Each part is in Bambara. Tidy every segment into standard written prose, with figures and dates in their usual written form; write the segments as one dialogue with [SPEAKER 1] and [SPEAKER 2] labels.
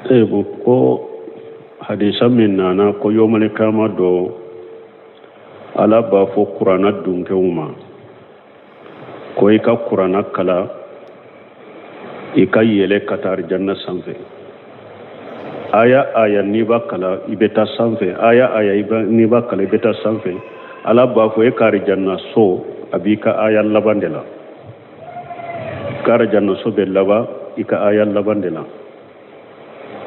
[SPEAKER 1] Ee ko hadisa min nana ko yomali kama don, Ala b'a fɔ kuranna dunkew ma ko i ka kuranna kalan, i ka yɛlɛ ka taa arijanna sanfɛ. Aya aya n'i b'a kalan, i bɛ taa sanfɛ. Aya aya n'i b'a kalan, i bɛ taa sanfɛ. Ala b'a fɔ e ka arijanna so a b'i ka aya laban de la. I ka arijanna so bɛ laban i ka aya laban de la.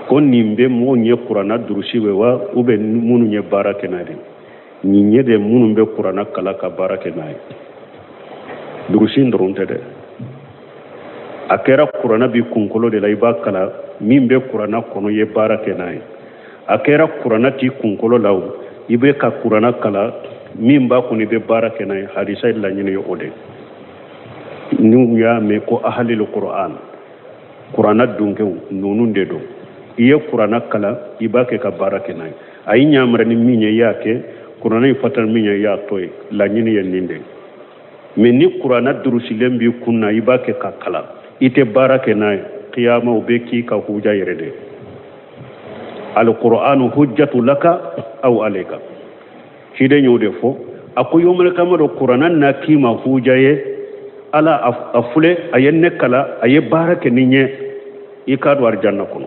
[SPEAKER 1] Ko nin bɛ mɔgɔw ye kuranna durusi bɛ wa, u bɛ minnu ye baara kɛ n'a ye, nin ye de minnu bɛ kuranna kalan ka baara kɛ n'a ye. Durusi dɔrɔn tɛ dɛ, a kɛra kuranna b'i kunkolo de la, i b'a kalan, min bɛ kuranna kɔnɔ, i ye baara kɛ n'a ye. A kɛra kuranna t'i kunkolo la o, i bɛ ka kuranna kalan, min b'a kɔnɔ, i bɛ baara kɛ n'a ye. Hadisa ye laɲini ye o de. N'u y'a mɛn ko ahalil kuran, kuranna dunkew, ninnu de don. I ye kuranna kalan, i b'a kɛ ka baara kɛ n'a ye. A y'i ɲamara ni min ye, i y'a kɛ. Kuranna y'i fatara min ye, i y'a to yen. Laɲini ye nin de ye. Mais ni kuranna durusilen b'i kun na, i b'a kɛ ka kalan, i tɛ baara kɛ n'a ye, kiyama o bɛ k'i ka huja yɛrɛ de. Alkur'anu hujjatu laka aw alayka, ciden y'o de fɔ. A ko yomali kama don, kuranna na k'i ma huja ye. Ala a filɛ, a ye ne kalan, a ye baara kɛ ni ɲɛ, i k'a don arijanna kɔnɔ.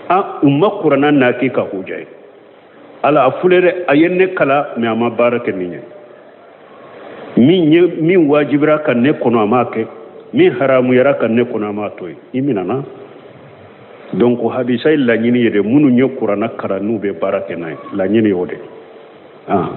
[SPEAKER 1] A u ma kuranna na k'i ka huja ye. Ala a filɛ dɛ, a ye ne kalan, mais a ma baara kɛ ni ɲɛ. Min ye min wajibira ka ne kɔnɔ, a m'a kɛ. Min haramuyara ka ne kɔnɔ, a m'a to yen. I minana. Donc hadisa ye laɲini ye de, minnu ye kuranna kalan, n'u bɛ baara kɛ n'a ye, laɲini ye o de. Ah.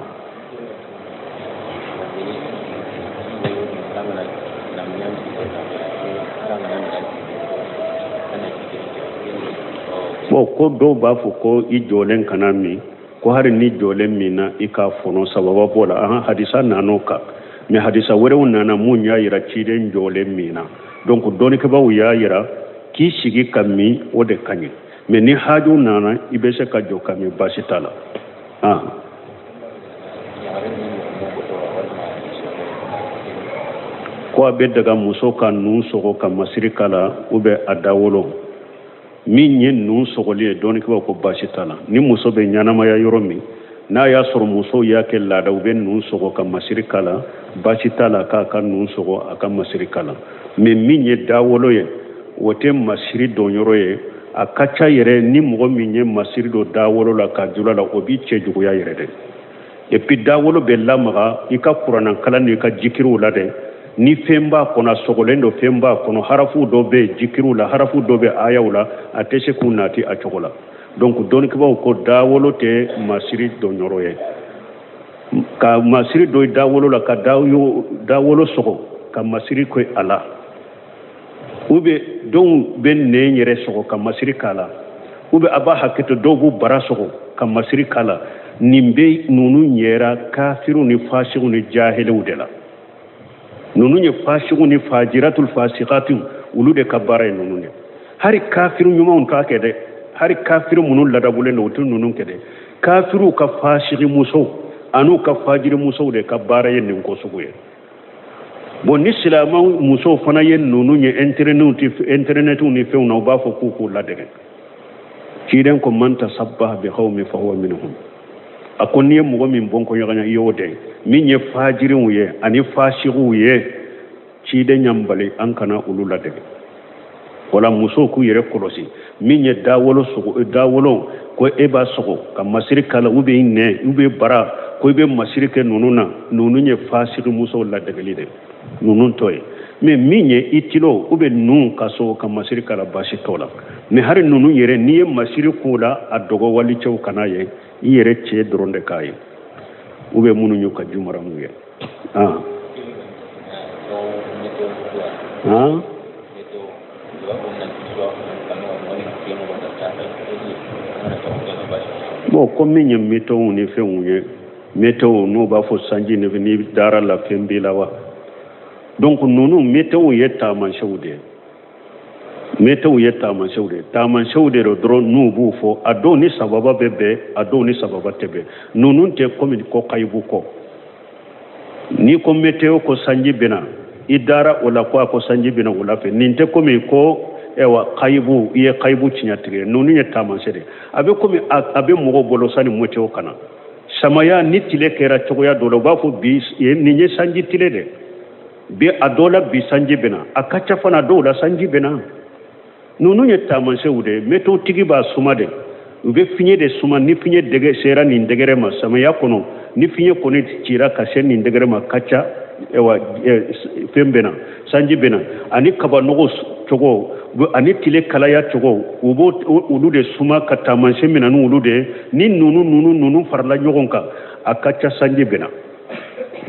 [SPEAKER 1] Bon, ko dɔw b'a fɔ ko i jɔlen kana min, ko hari ni jɔlen min na, i k'a fɔnɔ, sababa b'o la. Ahan, hadisa nan'o kan, mais hadisa wɛrɛw nana mun y'a yira ciden jɔlen min na. Donc dɔnnikɛbaaw y'a yira k'i sigi ka min, o de ka ɲi. Mais ni haju nana, i bɛ se ka jɔ ka min, baasi t'a la. Ah. Ko a bɛ daga muso ka nun sɔgɔ ka masiri k'a la, ou bien a dawolo. Min ye nun sɔgɔli ye, dɔnnikɛbaaw ko baasi t'a la. Ni muso bɛ ɲɛnamaya yɔrɔ min, n'a y'a sɔrɔ musow y'a kɛ laada, u bɛ nun sɔgɔ ka masiri k'a la, baasi t'a la k'a ka nun sɔgɔ, a ka masiri k'a la. Mais min ye dawolo ye, o tɛ masiri don yɔrɔ ye. A ka ca yɛrɛ, ni mɔgɔ min ye masiri don dawolo la ka jula la, o b'i cɛ juguya yɛrɛ dɛ. Et puis dawolo bɛ lamaga i ka kuranna kalan n'i ka jikiriw la dɛ. Ni fɛn b'a kɔnɔ, a sɔgɔlen don, fɛn b'a kɔnɔ, harafu dɔ bɛ yen jikiriw la, harafu dɔ bɛ ayaw la, a tɛ se k'u nati a cogo la. Donc dɔnnikɛbaaw ko dawolo tɛ masiri don yɔrɔ ye. Ka masiri don dawolo la, ka dawolo sɔgɔ ka masiri kɛ a la, ou bien dɔw bɛ nɛn yɛrɛ sɔgɔ ka masiri k'a la, ou bien a b'a hakɛto, dɔw b'u bara sɔgɔ ka masiri k'a la. Nin bɛ ninnu yɛrɛ kafiriw ni fasigiw ni jahiliw de la. Ninnu ye fasigiw ni fajiratul fasikatiw, olu de ka baara ye ninnu de. Hari kafiri ɲumanw t'a kɛ dɛ. Hari kafiri minnu ladabulen don, u tɛ ninnu kɛ dɛ. Kafiriw ka fasigi musow an'u ka fajiri musow de ka baara ye nin ko sugu ye. Bon, ni silamɛw musow fana ye ninnu ye intɛrɛnɛtiw ni fɛnw na, u b'a fɔ k'u k'u ladege. Ciden ko man tasabbaha bi qawmin fa huwa minhum. A ko n'i ye mɔgɔ min bɔnkɔɲɔgɔnya, i y'o dɛ. Min ye fajiriw ye ani fasigiw ye, ciden y'an bali an kana olu ladege. Wala musow k'u yɛrɛ kɔlɔsi. Min ye dawolo sogo, dawolo ko e b'a sɔgɔ ka masiri k'a la, ou bien nɛn, ou bien bara, ko i bɛ masiri kɛ ninnu na, ninnu ye fasigi musow ladegeli de, ninnu tɔ ye. Mais min ye i tilo ou bien nun ka sɔgɔ ka masiri k'a la, baasi t'o la. Mais hari ninnu yɛrɛ, n'i ye masiri k'o la, a dogo walicɛw kana ye, i yɛrɛ cɛ dɔrɔn de k'a ye, ou bien minnu y'u ka jumaramuw ye. Ah. Ah. Bon, ko min ye météo ni fɛnw ye, météo n'u b'a fɔ sanji ni n'i dara la, fɛn b'i la wa. Donc ninnu météo ye taamasiyɛnw de ye. Météo ye taamasiyɛnw de ye, taamasiyɛnw de don dɔrɔn n'u b'u fɔ. A dɔw ni sababa bɛ bɛn, a dɔw ni sababa tɛ bɛn. Ninnu tɛ komi ko kayibu kɔ. N'i ko météo ko sanji bɛna, i dara o la ko a ko sanji bɛna wula fɛ, nin tɛ komi ko ɛwa kayibu, i ye kayibu tiɲɛtigi ye. Ninnu ye taamasiyɛn de ye. A bɛ komi a bɛ mɔgɔw bolo sani météo ka na. Samaya ni tile kɛra cogoya dɔ la, u b'a fɔ bi nin ye sanji tile de bi, a dɔ la bi sanji bɛ na, a ka ca fana dɔw la sanji bɛ na. Ninnu ye taamasiyɛnw de ye. Météo tigi b'a suma de, u bɛ fiɲɛ de suma. Ni fiɲɛ dege sera nin degré ma samaya kɔnɔ, ni fiɲɛ kɔni cira ka se nin degré ma, ka ca ɛwa fɛn bɛ na, sanji bɛ na. Ani kabanɔgɔ cogo ani tile kalaya cogo, u b'o olu de suma ka taamasiyɛn minɛ n'olu de ye. Ni ninnu farala ɲɔgɔn kan, a ka ca sanji bɛ na.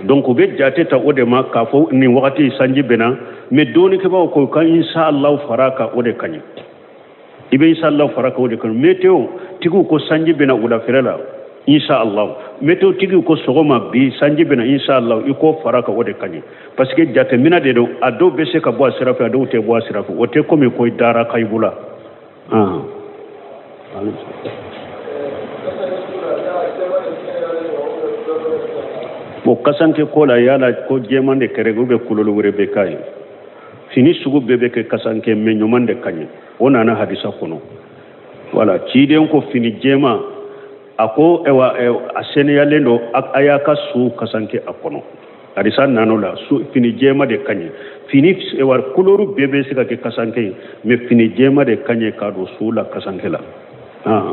[SPEAKER 1] Donc u bɛ jate ta o de ma k'a fɔ nin wagati sanji bɛ na. Mais dɔnnikɛbaaw ko ka inshallah fara kan, o de ka ɲi. I bɛ inshallah fara kan, o de ka ɲi. Météo tigiw ko sanji bɛ na wulafɛrɛ la, inshallah. Météo tigiw ko sɔgɔma bi sanji bɛ na, inshallah, i k'o fara kan, o de ka ɲi. Parce que jateminɛ de don. A dɔw bɛ se ka bɔ a sira fɛ, a dɔw tɛ bɔ a sira fɛ. O tɛ komi ko i dara kayibu la. Bon, kasanke ko la, yala ko jɛman de kɛrɛ ou bien couleur wɛrɛ bɛ k'a ye? Fini sugu bɛɛ bɛ kɛ kasanke, mais ɲuman de ka ɲi. O nana hadisa kɔnɔ. Wala ciden ko fini jɛman, a ko ɛwa a seniyalen don, a y'a ka su kasanke a kɔnɔ. Hadisa nan'o la. Su fini jɛman de ka ɲi. Fini ɛwa couleur bɛɛ bɛ se ka kɛ kasanke ye, mais fini jɛman de ka ɲi k'a don su la kasanke la.
[SPEAKER 2] Ko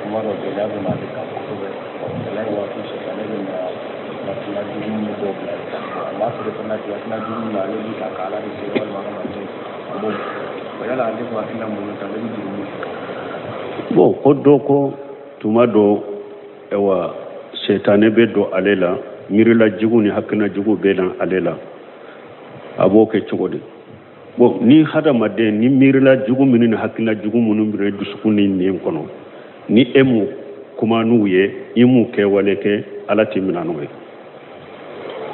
[SPEAKER 2] kuma dɔ gɛlɛya bɛ na ale kan kosɛbɛ. Gɛlɛya ye waati sɔrɔ, ale bɛ na hakilina jugu min dɔw bila ale kan. A b'a sɔrɔ fana hakilina jugu min na, ale bɛ ta k'ala de se walima adamaden a b'o bɔ. Yala ale b'o hakilina minnu ta, ale bɛ jurumu sɔrɔ?
[SPEAKER 1] Bon, ko dɔ ko tuma dɔ ɛwa setanɛ bɛ don ale la, miirila jugu ni hakilina jugu bɛ na ale la, a b'o kɛ cogo di? Bon, ni hadamaden ni miirila jugu minnu ni hakilina jugu minnu bɛ dusukun ni nin kɔnɔ, ni e m'u kuma n'u ye, i m'u kɛwale kɛ, Ala t'i minɛ n'o ye.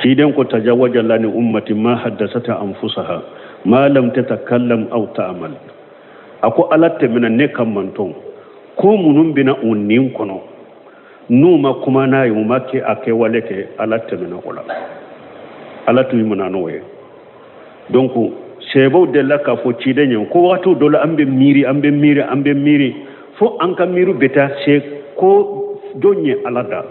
[SPEAKER 1] Ciden ko tajawaja lani ummati ma haddasata anfusaha ma lam tatakallam aw ta'mal. A ko Ala tɛmɛna ne ka mantɔn ko minnu bɛna u nin kɔnɔ, n'u ma kuma n'a ye, u ma kɛ a kɛwale kɛ, Ala tɛmɛna o la, Ala t'u minɛ n'o ye. Donc sɛbɛw delila k'a fɔ ciden ye ko wagati dɔ la an bɛ miiri, an bɛ miiri, an bɛ miiri fo an ka miiri bɛ taa se ko jɔn ye Ala da.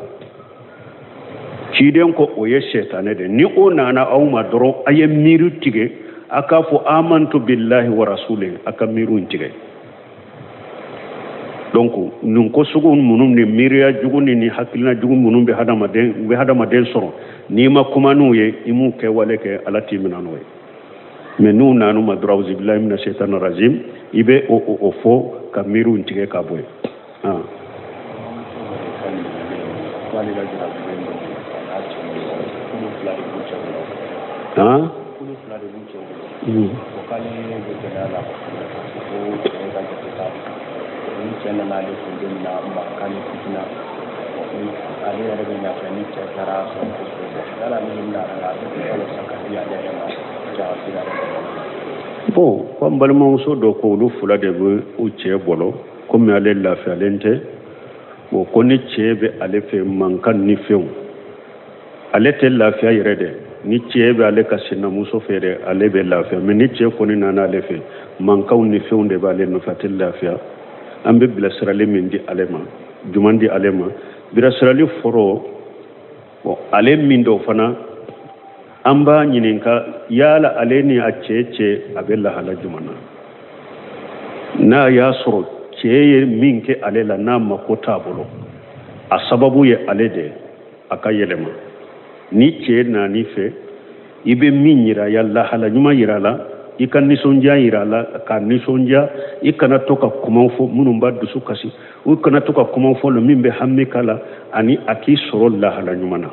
[SPEAKER 1] Ciden ko o ye sɛtanɛ de. Ni o nana aw ma dɔrɔn, a ye miiri tigɛ, a k'a fɔ amantu billahi wa rasulihi, a ka miiriw tigɛ. Donc nin ko sugu minnu ni miiriya jugu ni hakilina jugu minnu bɛ hadamaden, u bɛ hadamaden sɔrɔ, n'i ma kuma n'u ye, i m'u kɛwale kɛ, Ala t'i minɛ n'o ye. Mais n'u nan'u ma dɔrɔn, auzubillahi mina shaitani rajim, i bɛ o fɔ ka miiriw tigɛ ka bɔ yen.
[SPEAKER 2] Ni cɛ nana ale fɛ don min na, mankan ni fitina, ale yɛrɛ bɛ lafiya. Ni cɛ taara sɔrɔ ko yala ale bɛna a bɛ kalo san ka di ale yɛrɛ ma.
[SPEAKER 1] Bon, ko n balimamuso dɔ ko olu fila de bɛ u cɛ bolo, komi ale lafiyalen tɛ. Bon, ko ni cɛ bɛ ale fɛ, mankan ni fɛnw, ale tɛ lafiya yɛrɛ dɛ. Ni cɛ bɛ ale ka sinamuso fɛ dɛ, ale bɛ lafiya. Mais ni cɛ kɔni nana ale fɛ, mankanw ni fɛnw de b'ale nɔfɛ, a tɛ lafiya. An bɛ bilasirali min di ale ma, jumɛn di ale ma? Bilasirali fɔlɔ, bon, ale min dɔ fana, an b'a ɲininka yala ale ni a cɛ a bɛ lahala jumɛn na. N'a y'a sɔrɔ cɛ ye min kɛ ale la, n'a mako t'a bolo, a sababu ye ale de, a ka yɛlɛma. Ni cɛ nan'i fɛ, i bɛ min yira, ya lahala ɲuman yira la, i ka nisɔndiya yira la, ka nisɔndiya. I kana to ka kumaw fɔ minnu b'a dusu kasi, i kana to ka kumaw fɔ min bɛ hami k'a la, ani a k'i sɔrɔ lahala ɲuman na.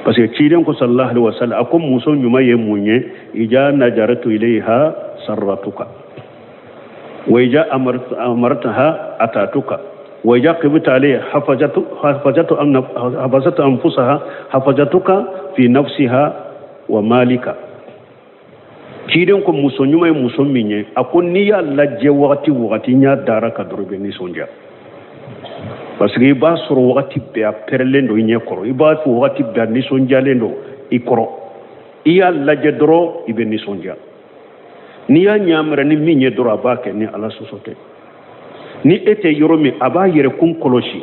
[SPEAKER 1] Parce que ciden ko sallallahu alaihi wasallam, a ko muso ɲuman ye mun ye? Ija najaratu ilayha sarratuka wa ija amartaha atatuka wa ija qibta alayha hafazatu hafazatu anfusaha hafazatuka fi nafsiha wa malika. Ciden ko muso ɲuman ye muso min ye, a ko n'i y'a lajɛ wagati wagati, n y'a dara ka dɔrɔn, i bɛ nisɔndiya. Parce que i b'a sɔrɔ wagati bɛɛ a pɛrɛlen don i ɲɛ kɔrɔ, i b'a fɔ wagati bɛɛ a nisɔndiyalen don i kɔrɔ. I y'a lajɛ dɔrɔn i bɛ nisɔndiya. N'i y'a ɲamara ni min ye dɔrɔn a b'a kɛ ni Ala sɔsɔ tɛ. Ni e tɛ yɔrɔ min a b'a yɛrɛ kun kɔlɔsi.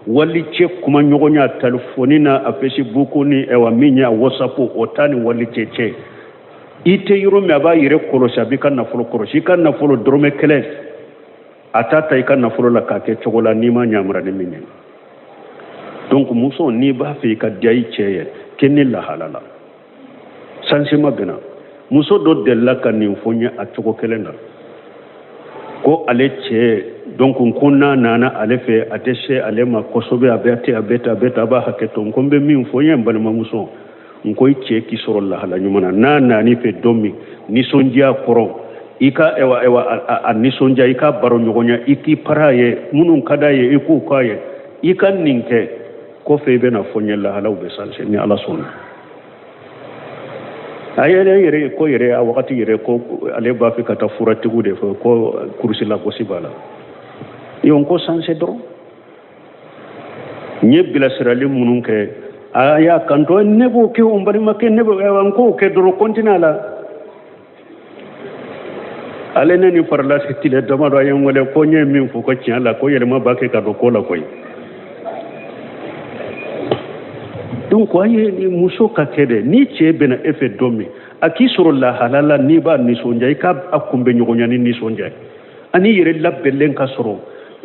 [SPEAKER 1] Walicɛ kumaɲɔgɔnya talifɔni na a Facebook ni ɛwa min ye a WhatsApp o t'a ni walicɛ cɛ. I tɛ yɔrɔ min a b'a yɛrɛ kɔlɔsi, a b'i ka nafolo kɔlɔsi. I ka nafolo dɔrɔmɛ kelen a t'a ta i ka nafolo la k'a kɛ cogo la n'i ma ɲamara ni min ye. Donc muso n'i b'a fɛ i ka diya i cɛ ye kɛ ni lahala la changement bɛ na. Muso dɔ delila ka nin fɔ n ye a cogo kelen na ko ale cɛ donc ko n'a nana ale fɛ a tɛ se ale ma kosɛbɛ, a bɛ ten a bɛ ten a bɛ ten, a b'a hakɛ to. N ko n bɛ min fɔ n ye n balimamuso, n ko i cɛ k'i sɔrɔ lahala ɲuman na. N'a nan'i fɛ don min nisɔndiya kɔrɔ i ka ɛwa ɛwa a nisɔndiya, i ka baro ɲɔgɔnya, i k'i para ye minnu ka d'a ye i k'u k'a ye, i ka nin kɛ kɔfɛ i bɛna fɔ n ye lahalaw bɛ changer ni Ala sɔnna. A yɛrɛ yɛrɛ ko yɛrɛ a wagati yɛrɛ ko ale b'a fɛ ka taa furatigiw de fɛ ko kurusi lagosi b'a la. Yo n ko changer dɔrɔn. N ye bilasirali minnu kɛ a y'a kanto ne b'o kɛ o n balimakɛ ne b'o n k'o kɛ dɔrɔn continuer a la. Ale ne ni farala tile damadɔ a ye n wele ko n ye min fɔ ko tiɲɛ la ko yɛlɛma b'a kɛ ka don ko la koyi. Donc a ye muso ka kɛ dɛ, ni cɛ bɛna e fɛ don min a k'i sɔrɔ lahala la n'i b'a nisɔndiya i k'a kunbɛ ɲɔgɔnya ni nisɔndiya ani yɛrɛ labɛnlen ka sɔrɔ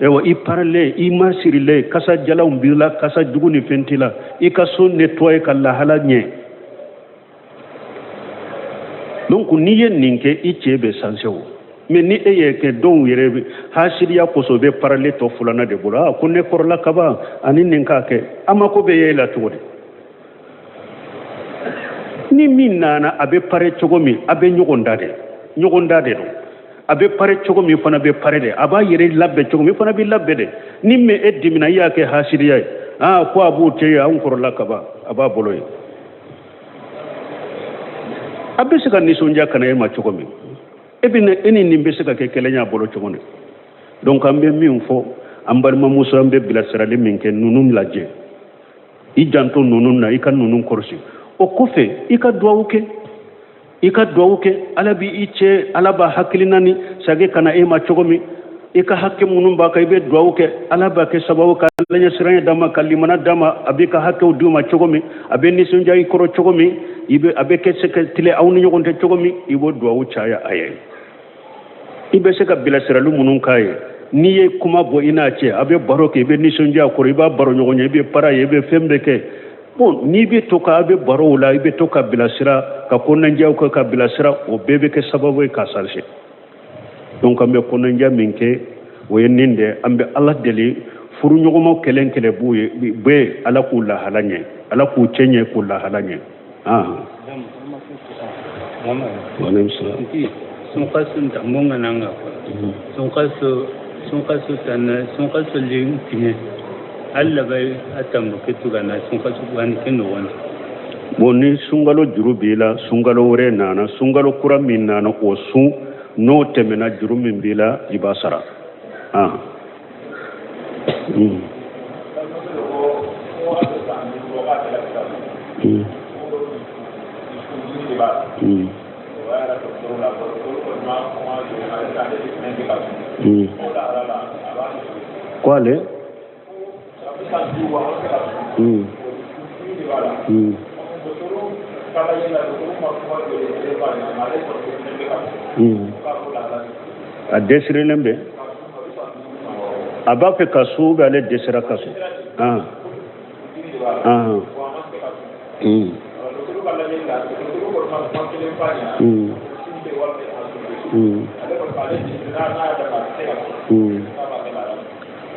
[SPEAKER 1] ewa i parelen i masirilen kasa jalanw b'i la kasa jugu ni fɛn t'i la i ka so nettoyer ka lahala ɲɛ. Donc n'i ye nin kɛ i cɛ bɛ changer o. Mais ni e ye kɛ dɔw yɛrɛ bɛ hasidiya kosɔn bɛ paralen tɔ fulana de bolo, aa ko ne kɔrɔla kaban ani nin k'a kɛ a mako bɛ ye e la cogo di. Ni min nana a bɛ pare cogo min a bɛ ɲɔgɔn da de ɲɔgɔn da de don. A bɛ pare cogo min fana bɛ pare de, a b'a yɛrɛ labɛn cogo min fana bɛ labɛn de. Ni min e dimina i y'a kɛ hasidiya ye, aa ko a b'o cɛ ye anw kɔrɔla kaban a b'a bolo ye. A bɛ se ka nisɔndiya ka na e ma cogo min e bɛ e ni nin bɛ se ka kɛ kelen y'a bolo cogo di. Donc an bɛ min fɔ an balimamuso an bɛ bilasirali min kɛ ninnu lajɛ i janto ninnu na i ka ninnu kɔlɔsi. O kɔfɛ i ka duwawu kɛ i ka duwawu kɛ Ala b'i cɛ Ala b'a hakilina ni sage ka na e ma cogo min i ka hakɛ minnu b'a kan i bɛ duwawu kɛ Ala b'a kɛ sababu ka Ala ɲɛsiranya d'a ma ka limana d'a ma a b'i ka hakɛw d'u ma cogo min a bɛ nisɔndiya i kɔrɔ cogo min i bɛ a bɛ kɛ se ka tile aw ni ɲɔgɔn cɛ cogo min i b'o duwawu caya a ye. I bɛ se ka bilasirali minnu k'a ye n'i ye kuma bɔ i n'a cɛ a bɛ baro kɛ i bɛ nisɔndiya kɔrɔ i b'a baro ɲɔgɔn ye i bɛ para ye i bɛ fɛn bɛɛ kɛ. Bon n'i bɛ to ka a bɛ barow la i bɛ to ka bilasira ka kɔnɔnajɛw kɛ ka bilasira o bɛɛ bɛ kɛ sababu ye k'a changer. Donc an bɛ kɔnɔnajɛ min kɛ o ye nin de an bɛ Ala deli furuɲɔgɔnmaw kelen kelen b'u ye bɛɛ Ala k'u lahala ɲɛ Ala k'u cɛ ɲɛ k'u lahala ɲɛ. Bon ni sunkalo juru b'i la sunkalo wɛrɛ nana sunkalo kura min nana o sun n'o tɛmɛna juru min b'i la i b'a sara. Ko ale a dɛsɛlen bɛ a b'a fɛ ka sun bɛ ale dɛsɛra ka sun.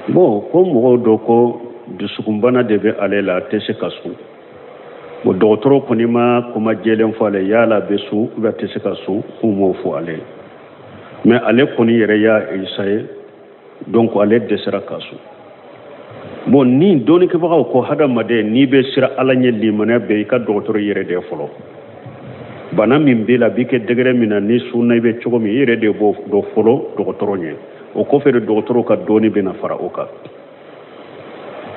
[SPEAKER 1] Bon ko mɔgɔw dɔ ko dusukunbana de bɛ ale la a tɛ se ka sun. Bon dɔgɔtɔrɔ kɔni ma kuma jɛlen fɔ ale yala a bɛ sun ou bien a tɛ se ka sun k'u m'o fɔ ale ye. Mais ale kɔni yɛrɛ y'a essayer donc ale dɛsɛra ka sun. Bon ni dɔnnikɛbagaw ko hadamaden n'i bɛ siran Ala ɲɛ limaniya bɛɛ i ka dɔgɔtɔrɔ yɛrɛ de fɔlɔ. Bana min b'i la a b'i kɛ degré min na ni sunna i bɛ cogo min i yɛrɛ de b'o dɔn fɔlɔ dɔgɔtɔrɔ ɲɛ. O kɔfɛ de dɔgɔtɔrɔw ka dɔnni bɛna fara o kan.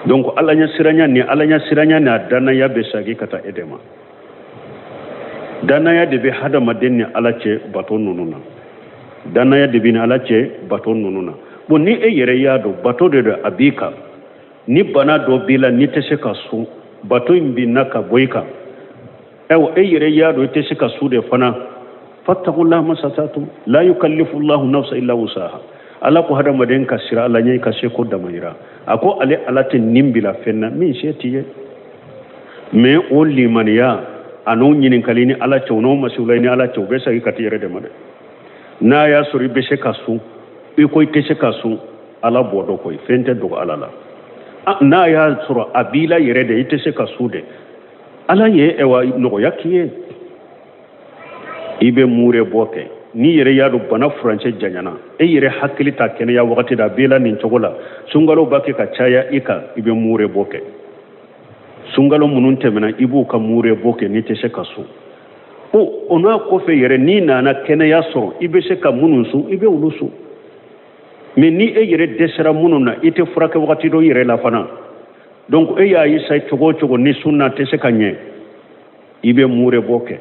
[SPEAKER 1] Donc Ala ɲɛsiranya ni Ala ɲɛsiranya ni a danaya bɛ segin ka taa e de ma. Dannaya de bɛ hadamaden ni Ala cɛ bato ninnu na. Dannaya de b'i ni Ala cɛ bato ninnu na. Bon, ni e yɛrɛ y'a dɔn bato de don a b'i kan, ni bana dɔ b'i la n'i tɛ se ka sun, bato in binna ka bɔ i kan. Ayiwa, e yɛrɛ y'a dɔn i tɛ se ka sun de fana, fattaqullaha mastata'tum la yukallifu llahu nafsa illa wusaha. Ala ko hadamaden ka siran Ala ɲɛ, i ka seko damayira. A ko ale Ala tɛ nin bila fɛn na min se t'i ye. Mais o limaniya a n'o ɲininkali ni Ala cɛ, o n'o masiwula ni Ala cɛ, o bɛ segin ka t'i yɛrɛ de ma dɛ. N'a y'a sɔrɔ i bɛ se ka sun, i ko i tɛ se ka sun, Ala b'o dɔn koyi, fɛn tɛ dogo Ala la. N'a y'a sɔrɔ a b'i la yɛrɛ de, i tɛ se ka sun de, Ala ye ɛwa nɔgɔya k'i ye, i bɛ muure bɔ kɛ. N'i yɛrɛ y'a dɔn bana furancɛ janyana, e yɛrɛ hakili ta kɛnɛya wagati da a b'i la nin cogo la, sunkalo b'a kɛ ka caya i kan, i bɛ muure bɔ kɛ. Sunkalo minnu tɛmɛna, i b'u ka muure bɔ kɛ n'i tɛ se ka sun. O n'a kɔfɛ yɛrɛ, n'i nana kɛnɛya sɔrɔ, i bɛ se ka minnu sun, i bɛ olu sun. Mais ni e yɛrɛ dɛsɛra minnu na, i tɛ furakɛ wagati dɔ yɛrɛ la fana. Donc e y'a ye sa, cogo o cogo ni sun na tɛ se ka ɲɛ, i bɛ muure bɔ kɛ.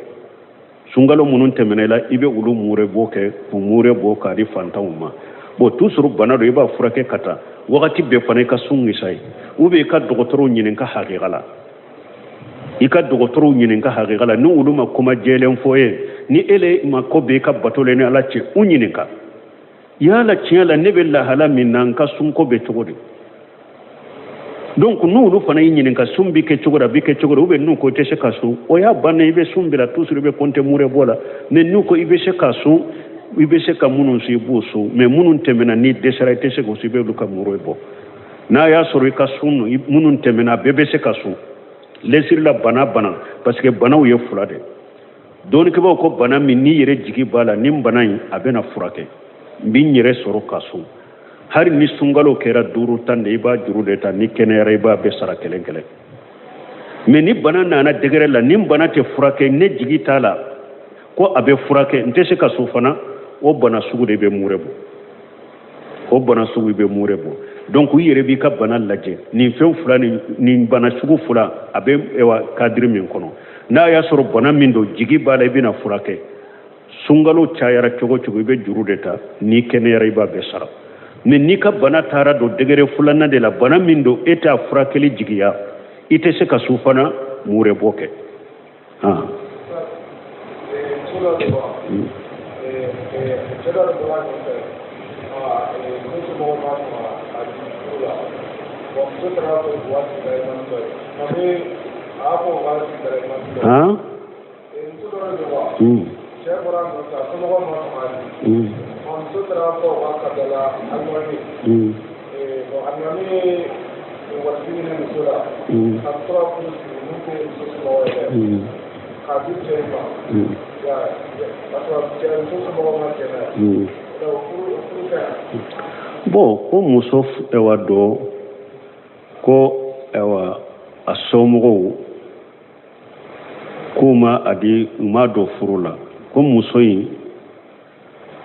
[SPEAKER 1] Sunkalo minnu tɛmɛna i la, i bɛ olu muure bɔ kɛ, k'u muure bɔ k'a di fantanw ma. Bon, toujours bana don, i b'a furakɛ ka taa wagati bɛɛ fana, i ka sun ŋisa ye. Ou bien i ka dɔgɔtɔrɔw ɲininka hakika la, i ka dɔgɔtɔrɔw ɲininka hakika la. Ni olu ma kuma jɛlen fɔ ye, ni e le ma ko bɛ i ka bato le ni Ala cɛ, u ɲininka yala tiɲɛ la ne bɛ lahala min na, n ka sunko bɛ cogo di? Donc n'olu fana y'i ɲininka sun bɛ kɛ cogo di, a bɛ kɛ cogo di, ou bien n'u ko i tɛ se ka sun, o y'a bannen, i bɛ sun bila, toujours i bɛ compter muure bɔ la. Mais n'u ko i bɛ se ka sun, i bɛ se ka minnu sun, i b'o sun. Mais minnu tɛmɛna, n'i dɛsɛra, i tɛ se k'o sun, i bɛ olu ka muure bɔ. N'a y'a sɔrɔ i ka sun minnu tɛmɛna, a bɛɛ bɛ se ka sun lɛsiri la, bana bana, parce que banaw ye fila de. Dɔnnikɛbaaw ko bana min n'i yɛrɛ jigi b'a la, ni bana in a bɛna furakɛ, n bɛ n yɛrɛ sɔrɔ ka sun, hali ni sunkalo kɛra 5 10 de, i b'a juru de ta, ni kɛnɛyara i b'a bɛɛ sara kelen kelen. Mais ni bana nana degré la, ni bana tɛ furakɛ, ne jigi t'a la ko a bɛ furakɛ, n tɛ se ka sun fana, o bana sugu de bɛ muure bɔ, o bana sugu bɛ muure bɔ. Donc i yɛrɛ b'i ka bana lajɛ, nin fɛn fila ni nin bana sugu fila a bɛ ewa cadre min kɔnɔ. N'a y'a sɔrɔ bana min don, jigi b'a la i bɛna furakɛ, sunkalo cayara cogo cogo, i bɛ juru de ta, n'i kɛnɛyara i b'a bɛɛ sara. Mais n'i ka bana taara don degré filanan de la, bana min don e t'a furakɛli jigiya, i tɛ se ka sun fana, muure bɔ kɛ. Han? Bon, ko muso ɛwa dɔ ko ɛwa a somɔgɔw k'u ma a di, u m'a don furu la, ko muso in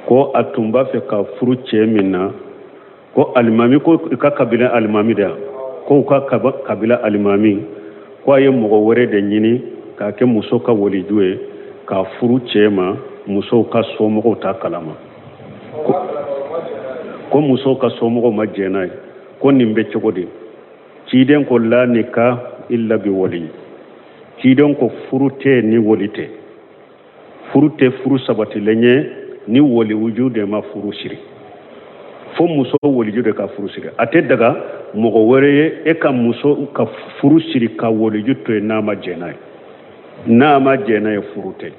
[SPEAKER 1] ko a tun b'a fɛ ka furu cɛ min na, ko alimami ko u ka kabila alimami de yan, ko u ka kabila alimami ko a ye mɔgɔ wɛrɛ de ɲini k'a kɛ muso ka waliju ye k'a furu cɛ ma, musow ka somɔgɔw t'a kalama, ko musow ka somɔgɔw ma jɛn n'a ye, ko nin bɛ cogo di? Ciden ko la nikah illa bi wali. Ciden ko furu tɛ ni wali tɛ, furu tɛ furu sabatilen ye ni waliwuju de ma furu siri, fo muso waliju de ka furu siri. A tɛ daga mɔgɔ wɛrɛ ye e ka muso ka furu siri ka waliju to yen n'a ma jɛn n'a ye. N'a ma jɛn n'a ye, furu tɛ.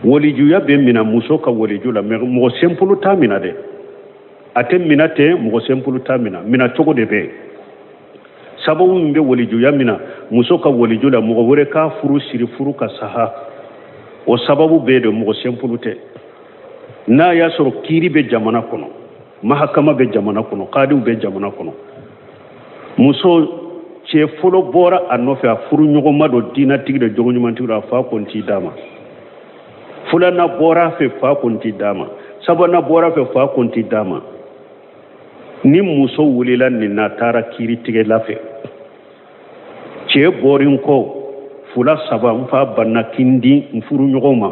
[SPEAKER 1] Walijuya bɛ mina muso ka waliju la, mais mɔgɔ simple t'a mina dɛ, a tɛ mina ten, mɔgɔ simple t'a mina, mina cogo de bɛ yen. Sababu min bɛ walijuya mina muso ka waliju la, mɔgɔ wɛrɛ k'a furu siri furu ka saha, o sababu bɛ yen de, mɔgɔ simple tɛ. N'a y'a sɔrɔ kiiri bɛ jamana kɔnɔ, mahakama bɛ jamana kɔnɔ, kadiw bɛ jamana kɔnɔ, muso cɛ fɔlɔ bɔra a nɔfɛ, a furu ɲɔgɔnma don, diinatigi don, jogoɲumantigi don, a fa ko n t'i d'a ma. Filanan bɔra a fɛ, fa ko n t'i d'a ma. Sabanan bɔra a fɛ, fa ko n t'i d'a ma. Ni muso wulila nin na, taara kiiritigɛla fɛ, cɛ bɔrin kɔ, Fula saba, n fa banna ki n di n furuɲɔgɔnw ma.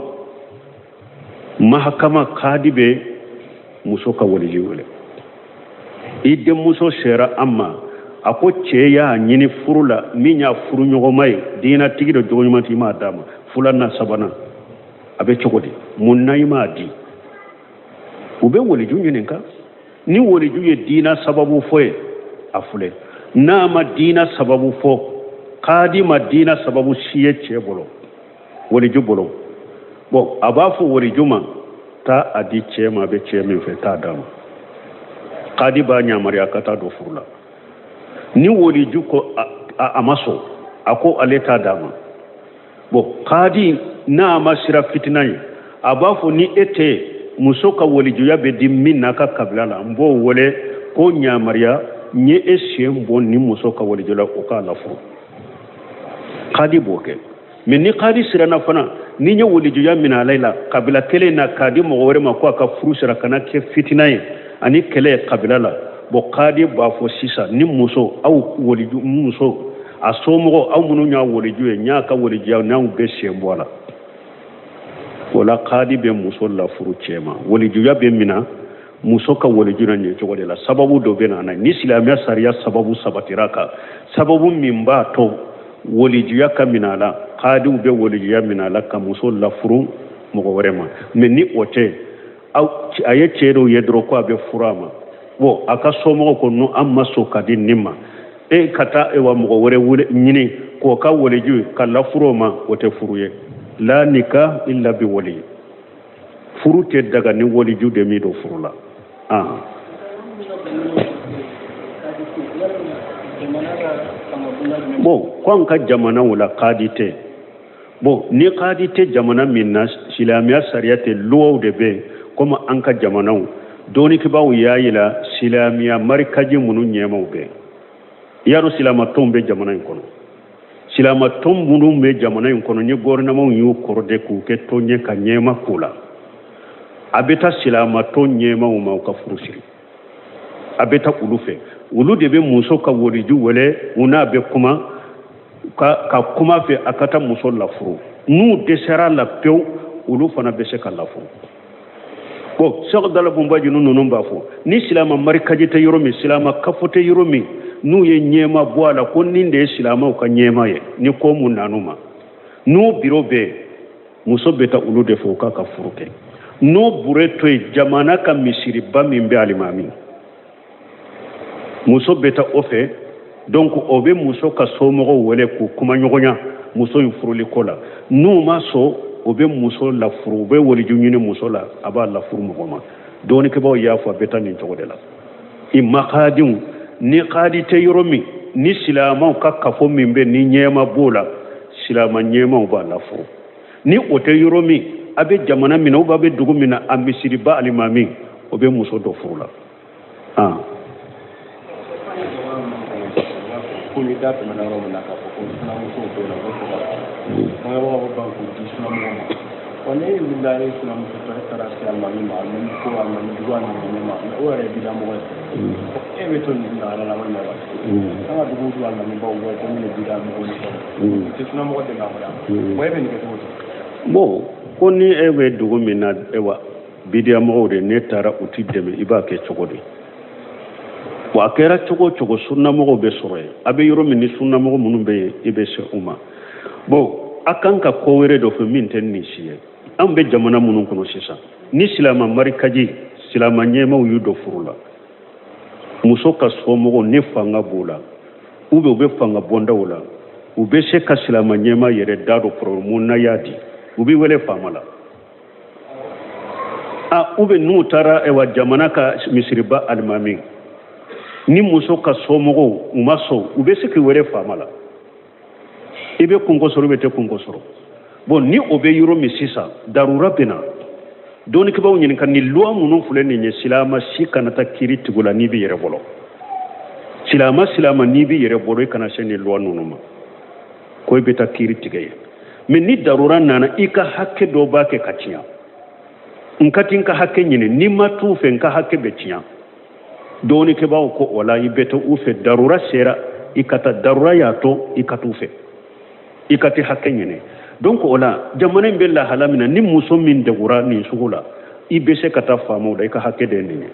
[SPEAKER 1] Mahakama kadi bɛ muso ka waliju wele. I denmuso sera an ma, a ko cɛ y'a ɲini furu la, min y'a furuɲɔgɔnma ye, diinatigi dɔ, jogoɲumantigi, m'a d'a ma. Filanan, sabanan, a bɛ cogo di? Mun na i m'a di? U bɛ waliju ɲininka. Ni waliju ye diina sababu fɔ ye, a filɛ. N'a ma diina sababu fɔ, kadi ma diina sababu si ye cɛ bolo, waliju bolo, bon, a b'a fɔ waliju ma: taa a di cɛ ma, a bɛ cɛ min fɛ, taa d'a ma. Kadi b'a yamaruya ka taa don furu la. Ni waliju ko a ma sɔn, a ko ale t'a d'a ma, bon, kadi n'a ma siran fitina ye, a b'a fɔ: ni e tɛ, muso ka walijuya bɛ di min n'a ka kabila la, n b'o wele k'o yamaruya n ye e sen bɔ ni muso ka waliju la, o k'a lafuru. Kadi b'o kɛ. Mais ni kadi siranna fana, ni ye walijuya minɛ ale la kabila kelen na k'a di mɔgɔ wɛrɛ ma, ko a ka furu sira kana kɛ fitina ye ani kɛlɛ ye kabila la, bon, kadi b'a fɔ sisan: ni muso, aw waliju, muso a somɔgɔw, aw minnu y'a waliju ye, n y'a ka walijuya n'aw bɛ sen bɔ a la. O la kadi bɛ muso lafuru cɛ ma. Walijuya bɛ mina muso ka waliju na nin cogo de la. Sababu dɔ bɛ na ni silamɛya sariya sababu sabatira kan, sababu min b'a to walijuya ka mina a la, kadiw bɛ walijuya mina a la ka muso lafuru mɔgɔ wɛrɛ ma. Mais ni o tɛ, a ye cɛ dɔw ye dɔrɔn ko a bɛ furu a ma, bon, a ka somɔgɔw ko non, an ma sɔn ka di nin ma, e ka taa wa mɔgɔ wɛrɛ wele ɲini k'o ka waliju ka lafuru o ma, o tɛ furu ye. La nikah illa bi wali. Furu tɛ daga ni waliju de min don furu la. Bon, ko an ka jamanaw la kadi tɛ. Bon, ni kadi tɛ jamana min na, silamɛya sariya tɛ, luwaw de bɛ yen. Komi an ka jamanaw dɔnnikɛbaaw y'a yira, silamɛya marikaji minnu ɲɛmaw bɛ yen, i y'a dɔn silamatɔnw bɛ jamana in kɔnɔ. Silamatɔn minnu bɛ jamana in kɔnɔ, ni gɔrɛnɛmanw y'u kɔrɔdɛ k'u kɛ tɔn ye ka ɲɛma k'u la, a bɛ taa silamatɔn ɲɛmaw ma u ka furu siri. A bɛ taa olu fɛ, olu de bɛ muso ka waliju wele, u n'a bɛ kuma ka kuma fɛ a ka taa muso lafuru. N'u dɛsɛra la pewu, olu fana bɛ se ka lafuru. Bon, Sɛki Abudala Bunbaji ninnu b'a fɔ, ni silama marikaji tɛ yɔrɔ min, silama kafo tɛ yɔrɔ min, n'u ye ɲɛma bɔ a la ko nin de ye silamaw ka ɲɛma ye, ni ko mun nan'u ma, n'o biro bɛ yen, muso bɛ taa olu de fɛ u k'a ka furu kɛ. N'o bure to yen, jamana ka misiriba min bɛ alimami, muso bɛ taa o fɛ. Donc o bɛ muso ka somɔgɔw wele k'u kuma ɲɔgɔnya muso in furuli ko la. N'u ma sɔn, o bɛ muso lafuru, u bɛ waliju ɲini muso la, a b'a lafuru mɔgɔ ma. Dɔnnikɛbaaw y'a fɔ, a bɛ taa nin cogo de la. I ma kadiw, ni kadi tɛ yɔrɔ min, ni silamɛw ka kafo min bɛ, ni ɲɛma b'o la, silama ɲɛmaw b'a lafuru. Ni o tɛ yɔrɔ min, a bɛ jamana min na ou bien a bɛ dugu min na, a misiriba alimami, o bɛ muso dɔ furu la.
[SPEAKER 2] Ko ni da tɛmɛna yɔrɔ min na k'a fɔ ko sinamusow bɛ yen nɔ, u bɛ fɛ ka bangebagaw bɛ ban k'u di sinamɔgɔ ma. Wa ne wulila, e sinamuso tɔ, e taara se alimami ma, alimami ko alimami jugu a nana ne ma, o yɛrɛ ye bidamɔgɔ ye, e bɛ to nin na ala la walima wa an ka dugu du alimamibaw bɔ ko min ye bidamɔgɔ ni fɛnw u tɛ sinamɔgɔ dɛmɛ a kɔrɔ, wa e bɛ nin kɛ cogo di?
[SPEAKER 1] Bon, ko ni e bɛ dugu min na, wa bidiyamɔgɔw de, ne taara u t'i dɛmɛ, i b'a kɛ cogo di? Wa a kɛra cogo o cogo, sunnamɔgɔw bɛ sɔrɔ yen. A bɛ yɔrɔ min, ni sunnamɔgɔ minnu bɛ yen, i bɛ se u ma. Bon, a kan ka ko wɛrɛ dɔ fɔ min tɛ nin si ye. An bɛ jamana minnu kɔnɔ sisan, ni silama marikaji, silama ɲɛmaw y'u dɔ furu la, muso ka somɔgɔw, ni fanga b'u la ou bien u bɛ fanga bondaw la, u bɛ se ka silama ɲɛma yɛrɛ da don problème na y'a di, u bɛ wele faama la. A ou bien n'u taara wa jamana ka misiriba alimami, ni muso ka somɔgɔw u ma sɔn, u bɛ se k'i wele faama la, i bɛ kunko sɔrɔ, i bɛ tɛ kunko sɔrɔ. Bon, ni o bɛ yɔrɔ min sisan, darura bɛ na, dɔnnikɛbaaw ɲininka ni loi minnu filɛ nin ye. Silama si kana taa kiri tigiw la n'i bɛ yɛrɛ bolo. Silama silama, n'i bɛ yɛrɛ bolo, i kana se nin loi ninnu ma ko i bɛ taa kiri tigɛ ye. Mais ni darura nana, i ka hakɛ dɔ b'a kɛ ka tiɲɛ, n ka ti n ka hakɛ ɲini, n'i ma t'u fɛ, n ka hakɛ bɛ tiɲɛ. Dɔnnikɛbaaw ko o la, i bɛ to u fɛ. Darura sera, i ka taa. Darura y'a to i ka t'u fɛ. I ka t'i hakɛ ɲini. Donc o la, jamana in bɛ lahala min na, ni muso min degura nin sugu la, i bɛ se ka taa faamaw la, i ka hakɛ de ye nin ye.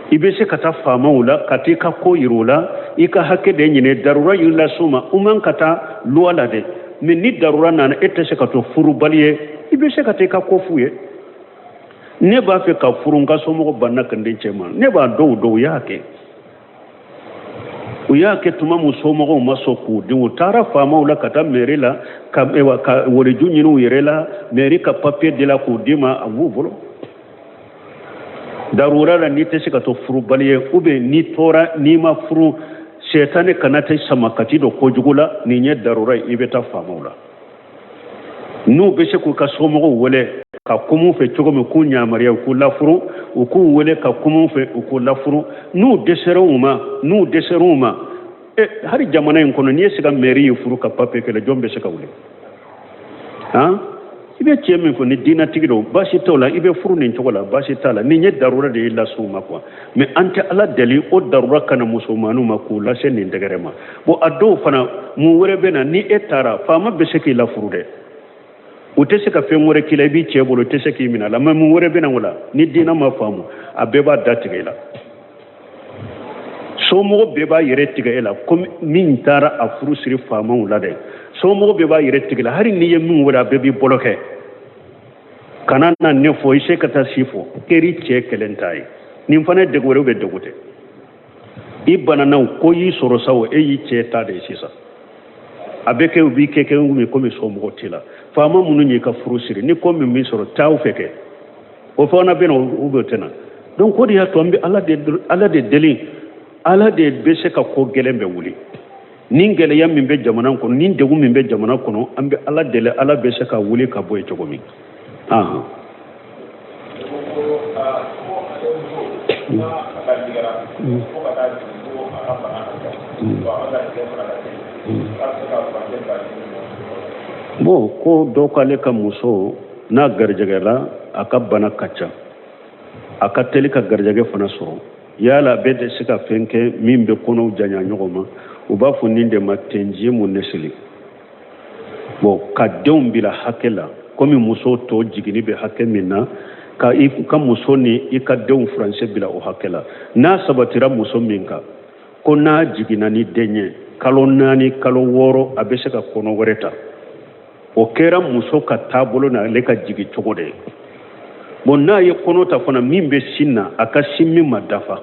[SPEAKER 1] I bɛ se ka taa faamaw la ka t'i ka ko yir'u la, i ka hakɛ de ɲini. Darura y'i las'u ma, u man ka taa loi la dɛ, mais ni darura nana, e tɛ se ka to furubali ye, i bɛ se ka taa i ka ko f'u ye. Ne b'a fɛ ka furu, n ka somɔgɔ banna ka n di cɛ ma. Ne b'a dɔw dɔn, u y'a kɛ, u y'a kɛ tuma min somɔgɔw ma sɔn k'u di, u taara faamaw la, ka taa mairie la, ka ewa ka waliju ɲini u yɛrɛ la, mairie ka papier di la k'u d'i ma, a b'u bolo. Darura la, n'i tɛ se ka to furubali ye, ou bien n'i tora n'i ma furu, sɛtanɛ kana tɛ sama ka t'i don kojugu la. Nin ye darura ye, i bɛ taa faamaw la, n'u bɛ se k'u ka somɔgɔw wele ka kuma u fɛ cogo min k'u yamaruya u k'u lafuru, u k'u wele ka kuma u fɛ, u k'u lafuru. N'u dɛsɛra u ma, n'u dɛsɛra u ma, e hali jamana in kɔnɔ, n'i ye se ka mairie ye furu ka papier kɛlɛ, jɔn bɛ se ka wuli? Han, i bɛ cɛ min fɔ ni diinatigi don, baasi t'o la, i bɛ furu nin cogo la, baasi t'a la. Nin ye darura de ye lase u ma quoi. Mais an tɛ Ala deli o darura kana musomaninw ma k'u lase nin degré ma. Bon, a dɔw fana, mun wɛrɛ bɛ na? Ni e taara, faama bɛ se k'i lafuru dɛ, u tɛ se ka fɛn wɛrɛ k'i la, i b'i cɛ bolo, u tɛ se k'i minɛ a la. Mais mun wɛrɛ bɛ na o la? Ni diinɛ ma faamu, a bɛɛ b'a da tigɛ i la, somɔgɔ bɛɛ b'a yɛrɛ tigɛ e la, komi min taara a furu siri faamaw la dɛ, somɔgɔ bɛɛ b'a yɛrɛ tigɛ la. Hali n'i ye min wele, a bɛɛ b'i bolo kɛ kana na ne fɔ, i se ka taa si fɔ kɛri cɛ kelen ta ye. Nin fana ye degun wɛrɛ bɛ degun tɛ i banana ko y'i sɔrɔ sa o, e y'i cɛ ta de ye sisan. A bɛ kɛ u b'i kɛ kɛ komi somɔgɔ t'i la. Faama minnu y'i ka furu siri, ni ko min b'i sɔrɔ, taa u fɛ kɛ, o fana bɛ na u bɛ tɛ na. Donc o de y'a to an bɛ Ala de deli. Ala de bɛ se ka ko gɛlɛn bɛ wuli. Ni gɛlɛya min bɛ jamana kɔnɔ, ni degun min bɛ jamana kɔnɔ, an bɛ Ala deli, Ala bɛ se ka wuli ka bɔ yen cogo min. Ahan. Bon, ko dɔ k'ale ka muso n'a garijɛgɛla, a ka bana ka ca, a ka teli ka garijɛgɛ fana sɔrɔ, yala a bɛ de se ka fɛn kɛ min bɛ kɔnɔw janya ɲɔgɔn ma? U b'a fɔ nin de ma tanzimu nesili. Bon, ka denw bila hakɛ la komi muso tɔ jiginni bɛ hakɛ min na, ka i ka muso ni i ka denw furancɛ bila o hakɛ la. N'a sabatira muso min kan ko n'a jiginna ni den ye kalo 4, kalo 6, a bɛ se ka kɔnɔ wɛrɛ ta, o kɛra muso ka taabolo na, ale ka jigin cogo de ye. Bon, n'a ye kɔnɔ ta fana, min bɛ sin na, a ka sin min ma dafa,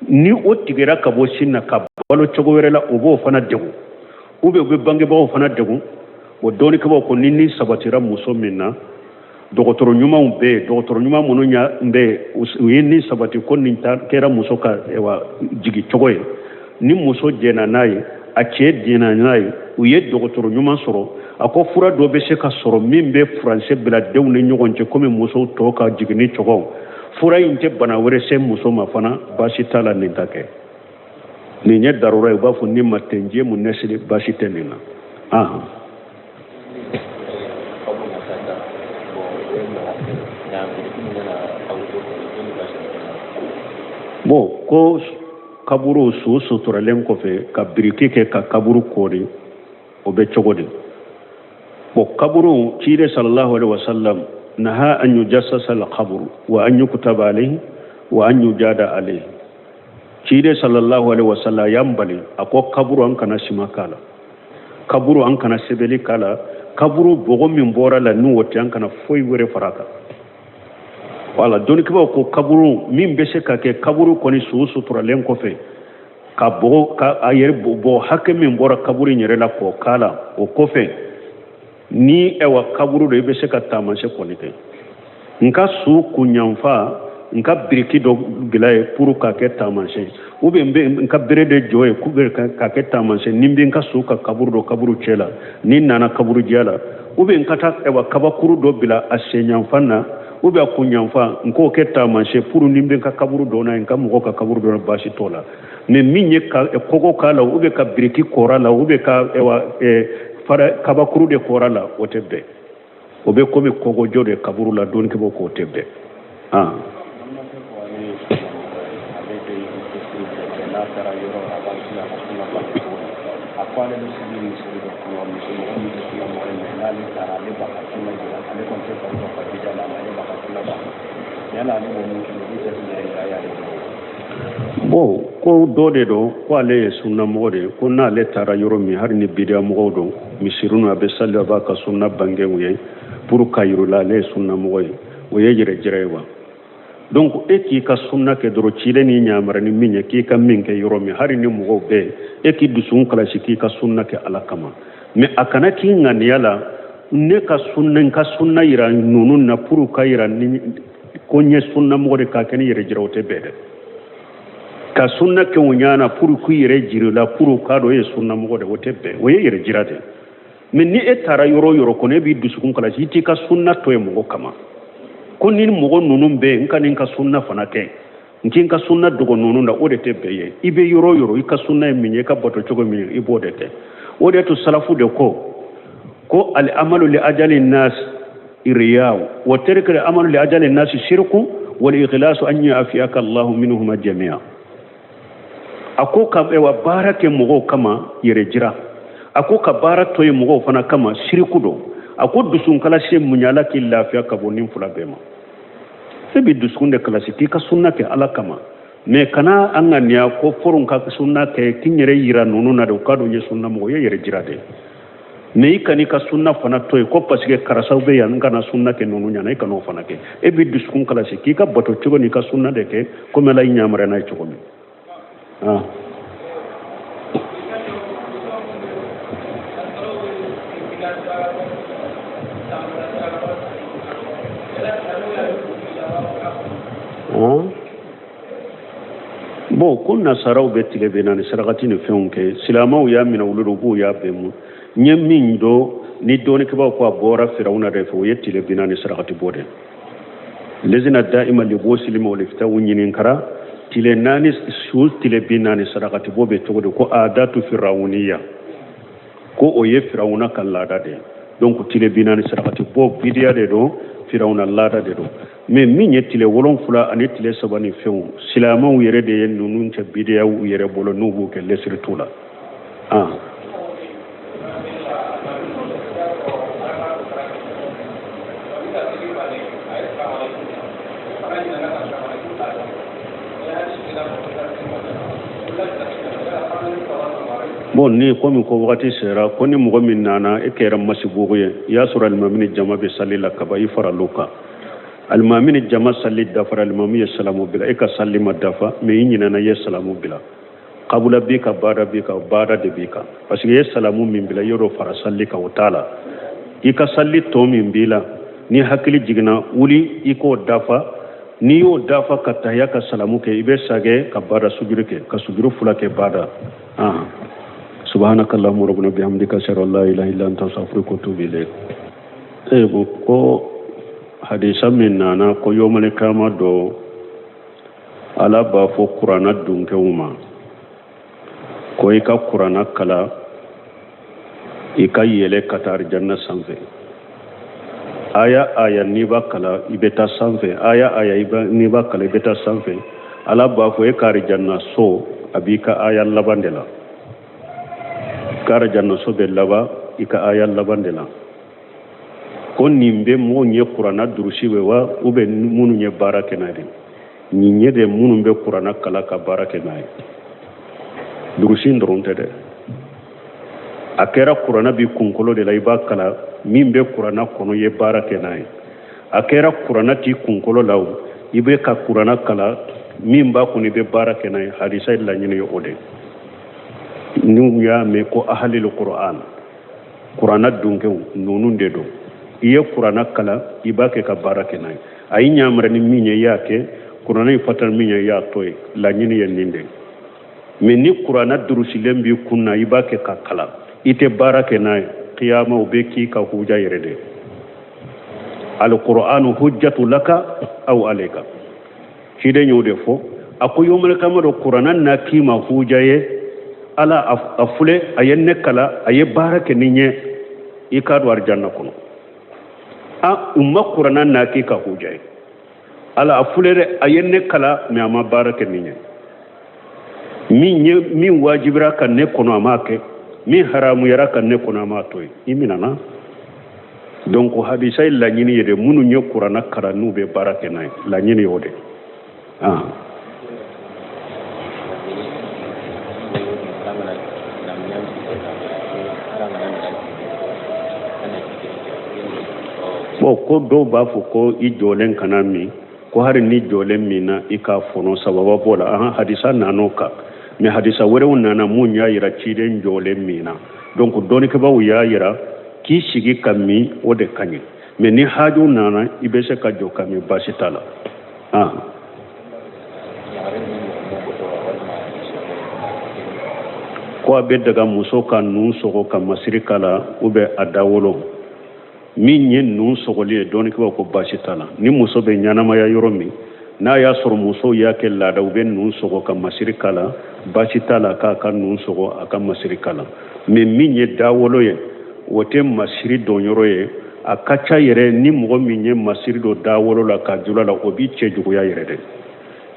[SPEAKER 1] ni o tigɛra ka bɔ sin na ka balo cogo wɛrɛ la, o b'o fana degun, ou bien u bɛ bangebagaw fana degun. O dɔnnikɛbaw ko ni ni sabatira muso min na, dɔgɔtɔrɔ ɲumanw bɛ yen, dɔgɔtɔrɔ ɲuman minnu bɛ yen, u ye ni sabati ko nin ta kɛra muso ka jigin cogo ye, ni muso jɛnna n'a ye, a cɛ jɛnna n'a ye, u ye dɔgɔtɔrɔ ɲuman sɔrɔ, a ko fura dɔ bɛ se ka sɔrɔ min bɛ furancɛ bila denw ni ɲɔgɔn cɛ komi musow tɔw ka jiginni cogo. Fura in tɛ bana wɛrɛ se muso ma fana, baasi t'a la nin ka kɛ. Nin ye darura ye, u b'a fɔ nin ma tanzimu nesili, baasi tɛ nin na. Ahan. Bon, ko kaburu su suturalen kɔfɛ, ka biriki kɛ ka kaburu koori, o bɛ cogo di? Bon, kaburu, ciden sallallahu alaihi wasallam naha an yujassasa al-qabru wa an yuktaba alayhi wa an yujada alayhi. Ciden sallallahu alaihi wasallam y'an bali, a ko kaburu, an kana sima k'a la, kaburu, an kana sɛbɛnni k'a la, kaburu bɔgɔ min bɔra la, n'o tɛ, an kana foyi wɛrɛ fara a kan. Wala dɔnnikɛbaw ko kaburu min bɛ se ka kɛ, kaburu kɔni su suturalen kɔfɛ, ka bɔgɔ ka a yɛrɛ bɔ hakɛ min bɔra kaburu in yɛrɛ la k'o k'a la, o kɔfɛ ni ɛwa kaburu don, i bɛ se ka taamasiyɛn kɔni kɛ. N ka su kunyanfa, n ka biriki dɔ bila ye pour k'a kɛ taamasiyɛn, ou bien n bɛ n ka bere de jɔ ye k'a kɛ taamasiyɛn ni n bɛ n ka su ka kaburu dɔ kaburu cɛ la, ni n nana kaburu jɛ la, ou bien n ka taa ɛwa kabakuru dɔ bila a senyanfan na, ou bien a kunyanfan, n k'o kɛ taamasiyɛn pour ni n bɛ n ka kaburu dɔ na, n ka mɔgɔ ka kaburu dɔ na, baasi t'o la. Mais min ye ka kɔgɔ k'a la, ou bien ka biriki kɔrɔ la, ou bien ka ɛwa fara kabakuru de kɔrɔ la, o tɛ bɛn. O bɛ komi kɔgɔjɔ de kaburu la, dɔnnikɛbaw k'o tɛ bɛn. Ah.
[SPEAKER 2] N'a taara yɔrɔ, a b'a se a ka suna bato cogo di? A ko ale bɛ sigi misiri dɔ kɔnɔ, misiri Mɔgɔ min tɛ sunna mɔgɔ ye, mais n'ale taara, ale b'a ka sunna jira. Ale kɔni tɛ fari ka bida la, mais ale b'a ka sunna ban. Yala ale b'o min kɛ, o bɛ jate yɛrɛ jira y'ale bolo?
[SPEAKER 1] Bon, ko dɔ de don ko ale ye sunnamɔgɔ de ye, ko n'ale taara yɔrɔ min, hali ni bidiya mɔgɔw don, misiri a bɛ sali, a b'a ka sunna bange u ye pour k'a yir'u la ale ye sunnamɔgɔ ye. O ye yɛrɛ jira ye wa? Donc e k'i ka sunna kɛ dɔrɔn, ciden n'i yamara ni min ye, k'i ka min kɛ yɔrɔ min, hali ni mɔgɔw bɛɛ, e k'i dusukun kalasi k'i ka sunna kɛ Ala kama. Mais a kana k'i ŋaniya la, ne ka sunna, n ka sunna yira ninnu na pour ka yira ni ko n ye sunnamɔgɔ de, k'a kɛ ni yɛrɛ jira, o tɛ bɛn dɛ. Ka sunna kɛ o ɲana pour k'i yɛrɛ jira la, pour k'a dɔn e ye sunnamɔgɔ de, o tɛ bɛn, o ye yɛrɛ jira de. Mais ni e taara yɔrɔ o yɔrɔ kɔnɔ, e b'i dusukun kalasi, i t'i ka sunna to yen mɔgɔ kama, ko ni mɔgɔ ninnu bɛ yen, n ka nin ka sunna fana kɛ, n t'i ka sunna dogo ninnu na, o de tɛ bɛn ye. I bɛ yɔrɔ o yɔrɔ, i ka sunna ye min ye, i ka bato cogo min ye, i b'o de kɛ. O de to salafu de ko al amalu li ajali nas riyaw wa tarku al amalu li ajali nas shirku wal ikhlasu an yafiyaka Allahu minhuma jami'a. A ko ka wa baara kɛ mɔgɔw kama, yɛrɛ jira. A ko ka baara to yen mɔgɔw fana kama, siriku don. A ko dusukun kalasi mun ye? Ala k'i lafiya ka bɔ nin fila bɛɛ ma. E bɛ dusukun de kalasi k'i ka sunna kɛ Ala kama, mais kana an ŋaniya ko pour n ka sunna kɛ k'i yɛrɛ yira ninnu na de, u k'a dɔn n ye sunna mɔgɔ ye, yɛrɛ jira de. Mais i kan'i ka sunna fana to yen ko parce que karisaw bɛ yan, n kana sunna kɛ ninnu ɲɛna, i kana o fana kɛ. E b'i dusukun kalasi k'i ka bato cogo n'i ka sunna de kɛ komi Ala y'i yamaruya n'a ye cogo min. Ah. Ah. Bon, ko nasaraw bɛ tile 40 sarakati ni fɛnw kɛ, silamɛw y'a minɛ olu de k'u y'a bɛn mu. N ye min dɔn ni dɔnnikɛbaaw ko a bɔra Firawuna de fɛ, o ye tile 40 sarakati bɔ de. Lezina da'ima libosilima walifitaw ɲininkara tile naani su tile 40 sarakati bɔ bɛ cogo di, ko adatu firawuniya, ko o ye Firawuna ka laada de ye. Donc tile 40 sarakati bɔ, bidiya de don, Firawuna laada de don. Mais min ye tile 7 ani tile 3 ni fɛnw, silamɛw yɛrɛ de ye ninnu cɛ bidiyaw u yɛrɛ bolo, n'u b'u kɛ lesiri t'u la. Ah. Bon, ni komi ko wagati sera, ko ni mɔgɔ min nana, e kɛra masibugu ye, i y'a sɔrɔ alimami ni jama bɛ sali la kaban, i faral'o kan, alimami ni jama sali dafara, alimami ye salamu bila, e ka sali ma dafa, mais i ɲinɛna, i ye salamu bila, kabula b'i kan, baada b'i kan, baada de b'i kan, parce que i ye salamu min bila, i y'o fara sali kan, o t'a la. I ka sali tɔ min b'i la, ni hakili jiginna, wuli i k'o dafa. N'i y'o dafa ka tahiya ka salamu kɛ, i bɛ sagɛ ka baada sujuru kɛ, ka sujuru fila kɛ baada. Ah, subhanaka allahumma rabbana bihamdika, ashhadu an la ilaha illa anta, astaghfiruka wa atubu ilayk. Eh, bon, ko hadisa min nana ko yomale kama dɔ, Ala b'a fɔ kuranna dunkew ma ko i ka kuranna kala, i ka yɛlɛ ka taa arijanna sanfɛ. Aya aya n'i b'a kala, i bɛ taa sanfɛ. Aya aya n'i b'a kala, i bɛ taa sanfɛ. Ala b'a fɔ e ka arijanna so a b'i ka aya laban de la, ka arijanna so bɛ laban i ka aya laban de la. Ko nin bɛ mɔgɔw ye kuranna durusi bɛ wa, u bɛ minnu ye baara kɛ n'a ye de, nin ye de minnu bɛ kuranna kala ka baara kɛ n'a ye, durusi dɔrɔn tɛ dɛ. A kɛra kuranna b'i kunkolo de la, i b'a kala, min bɛ kuranna kɔnɔ, i ye baara kɛ n'a ye. A kɛra kuranna t'i kunkolo la o, i bɛ ka kuranna kala, min b'a kɔnɔ, i bɛ baara kɛ n'a ye. Hadisa ye laɲini ye o de. N'u y'a mɛn ko ahalil kuran, kuranna dunkew ninnu de don. I ye kuranna kalan, i b'a kɛ ka baara kɛ n'a ye. A y'i yamari ni min ye, i y'a kɛ. Kuranna in fata min ye, i y'a to yen. Laɲini ye nin de ye. Mais ni kuranna durusilen b'i kun na, i b'a kɛ ka kalan, i tɛ baara kɛ n'a ye, kiyama o bɛ k'i ka huja yɛrɛ de. Alkur'anu hujjatu laka aw alayka, ciden y'o de fɔ. A ko yomale kama dɔ, kuranna na k'i ma huja ye. Ala a filɛ, a ye ne kala, a ye baara kɛ ni ɲɛ, i k'a don arijanna kɔnɔ. A u ma kuranna na k'i ka huja ye. Ala a filɛ dɛ, a ye ne kala, mais a ma baara kɛ ni ɲɛ. Min ye min wajibira ka ne kɔnɔ, a m'a kɛ. Min haramuyara kan ne kɔni an b'a to yen, i minɛna. Donc hadisa ye laɲini ye de, minnu ye kuranna kalan n'u bɛ baara kɛ n'a ye, laɲini y'o de. Ah. Bon, ko dɔw b'a fɔ ko i jɔlen kana min, ko hari ni jɔlen minna i k'a fɔnɔ, sababa b'o la. Ahan, hadisa nan'o kan, mais hadisa wɛrɛw nana mun y'a yira ciden jɔlen minna. Donc dɔnnikɛbaaw y'a yira k'i sigi ka min, o de ka ɲi, mais ni haju nana i bɛ se ka jɔ ka min, baasi t'a la. Ah. Ko a bɛ daga muso ka nun sɔgɔ ka masiri k'a la ou bien a dawolo. Min ye nun sɔgɔli ye, dɔnnikɛbaaw ko baasi t'a la. Ni muso bɛ ɲɛnamaya yɔrɔ min, n'a y'a sɔrɔ musow y'a kɛ laada, u bɛ nun sɔgɔ ka masiri k'a la, baasi t'a la k'a ka nun sɔgɔ, a ka masiri k'a la. Mais min ye dawolo ye, o tɛ masiri don yɔrɔ ye. A ka ca yɛrɛ, ni mɔgɔ min ye masiri don dawolo la ka jula la, o b'i cɛ juguya yɛrɛ dɛ.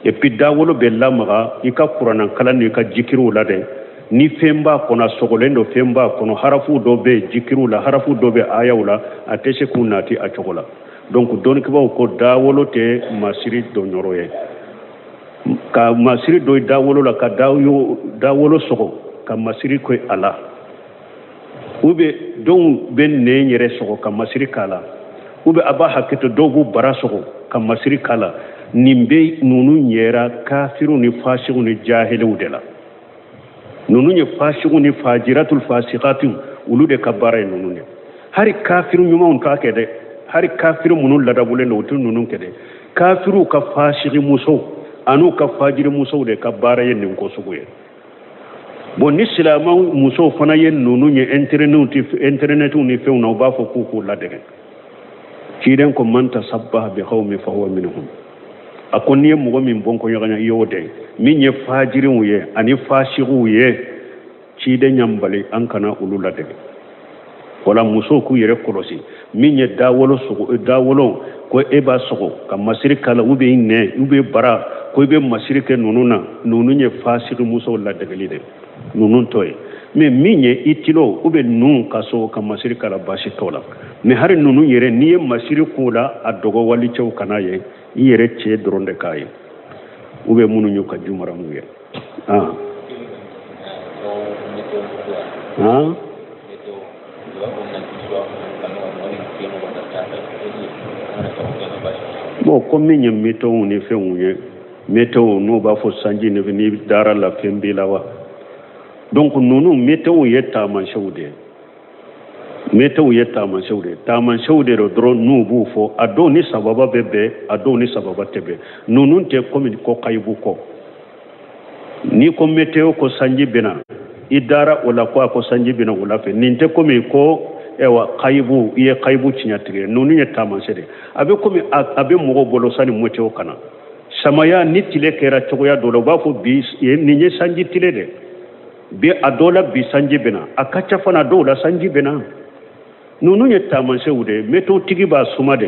[SPEAKER 1] Et puis dawolo bɛ lamaga i ka kuranna kalan n'i ka jikiriw la dɛ. Ni fɛn b'a kɔnɔ, a sɔgɔlen don, fɛn b'a kɔnɔ, harafu dɔ bɛ yen jikiriw la, harafu dɔ bɛ ayaw la, a tɛ se k'u nati a cogo la. Donc dɔnnikɛbaaw ko dawolo tɛ masiri don yɔrɔ ye. Ka masiri don dawolo la, ka dawolo sɔgɔ ka masiri kɛ a la, ou bien dɔw bɛ nɛn yɛrɛ sɔgɔ ka masiri k'a la, ou bien a b'a hakɛto, dɔw b'u bara sɔgɔ ka masiri k'a la. Nin bɛ ninnu yɛra kafiriw ni fasigiw ni jahiliw de la. Ninnu ye fasigiw ni fajiratul fasikatiw, olu de ka baara ye ninnu de. Hari kafiri ɲumanw t'a kɛ dɛ, hari kafiri minnu ladabulen don, u tɛ ninnu kɛ dɛ. Kafiriw ka fasigi musow an'u ka fajiri musow de ka baara ye nin ko sugu ye. Bon, ni silamɛw musow fana ye ninnu ye intɛrɛnɛtiw ni fɛnw na, u b'a fɔ k'u k'u ladege. Ciden ko man tasabbaha bi qawmin fa huwa minhum. A ko n'i ye mɔgɔ min bɔn ko ɲɔgɔn i y'o de min ye fajiriw ye ani fasigiw ye, ciden y'an bali an kana olu ladege. Wala musow k'u yɛrɛ kɔlɔsi. Min ye dawolo sogo, dawolo ko e b'a sɔgɔ ka masiri k'a la, ou bien nɛn, ou bien bara, ko i bɛ masiri kɛ ninnu na, ninnu ye fasigi musow ladegeli de, ninnu t'o ye. Mais min ye i tilo ou bien nun ka sɔgɔ ka masiri k'a la, baasi t'o la. Mais hari ninnu yɛrɛ, n'i ye masiri k'o la, a dogo walicɛw kana ye, i yɛrɛ cɛ dɔrɔn de k'a ye, ou bien minnu y'u ka jumaramuw ye. Ah. Ah. Bon, ko min ye météo ni fɛnw ye, météo n'u b'a fɔ sanji ni n'i dara la fɛn b'i la wa. Donc ninnu météo ye taamasiyɛnw de ye, météo ye taamasiyɛnw de ye, taamasiyɛnw de don dɔrɔn n'u b'u fɔ. A dɔw ni sababa bɛ bɛn, a dɔw ni sababa tɛ bɛn. Ninnu tɛ komi ko kayibu kɔ. N'i ko météo ko sanji bɛna, i dara o la ko a ko sanji bɛna wula fɛ, nin tɛ komi ko ɛwa kayibu, i ye kayibu tiɲɛ tigɛ. Ninnu ye taamasiyɛn de, a bɛ komi a bɛ mɔgɔw bolo sani météo ka na. Samaya ni tile kɛra cogoya dɔ la, u b'a fɔ bi nin ye sanji tile de bi, a dɔw la bi sanji bɛna, a ka ca fana dɔw la sanji bɛna. Ninnu ye taamasiyɛnw de ye. Météo tigi b'a suma de,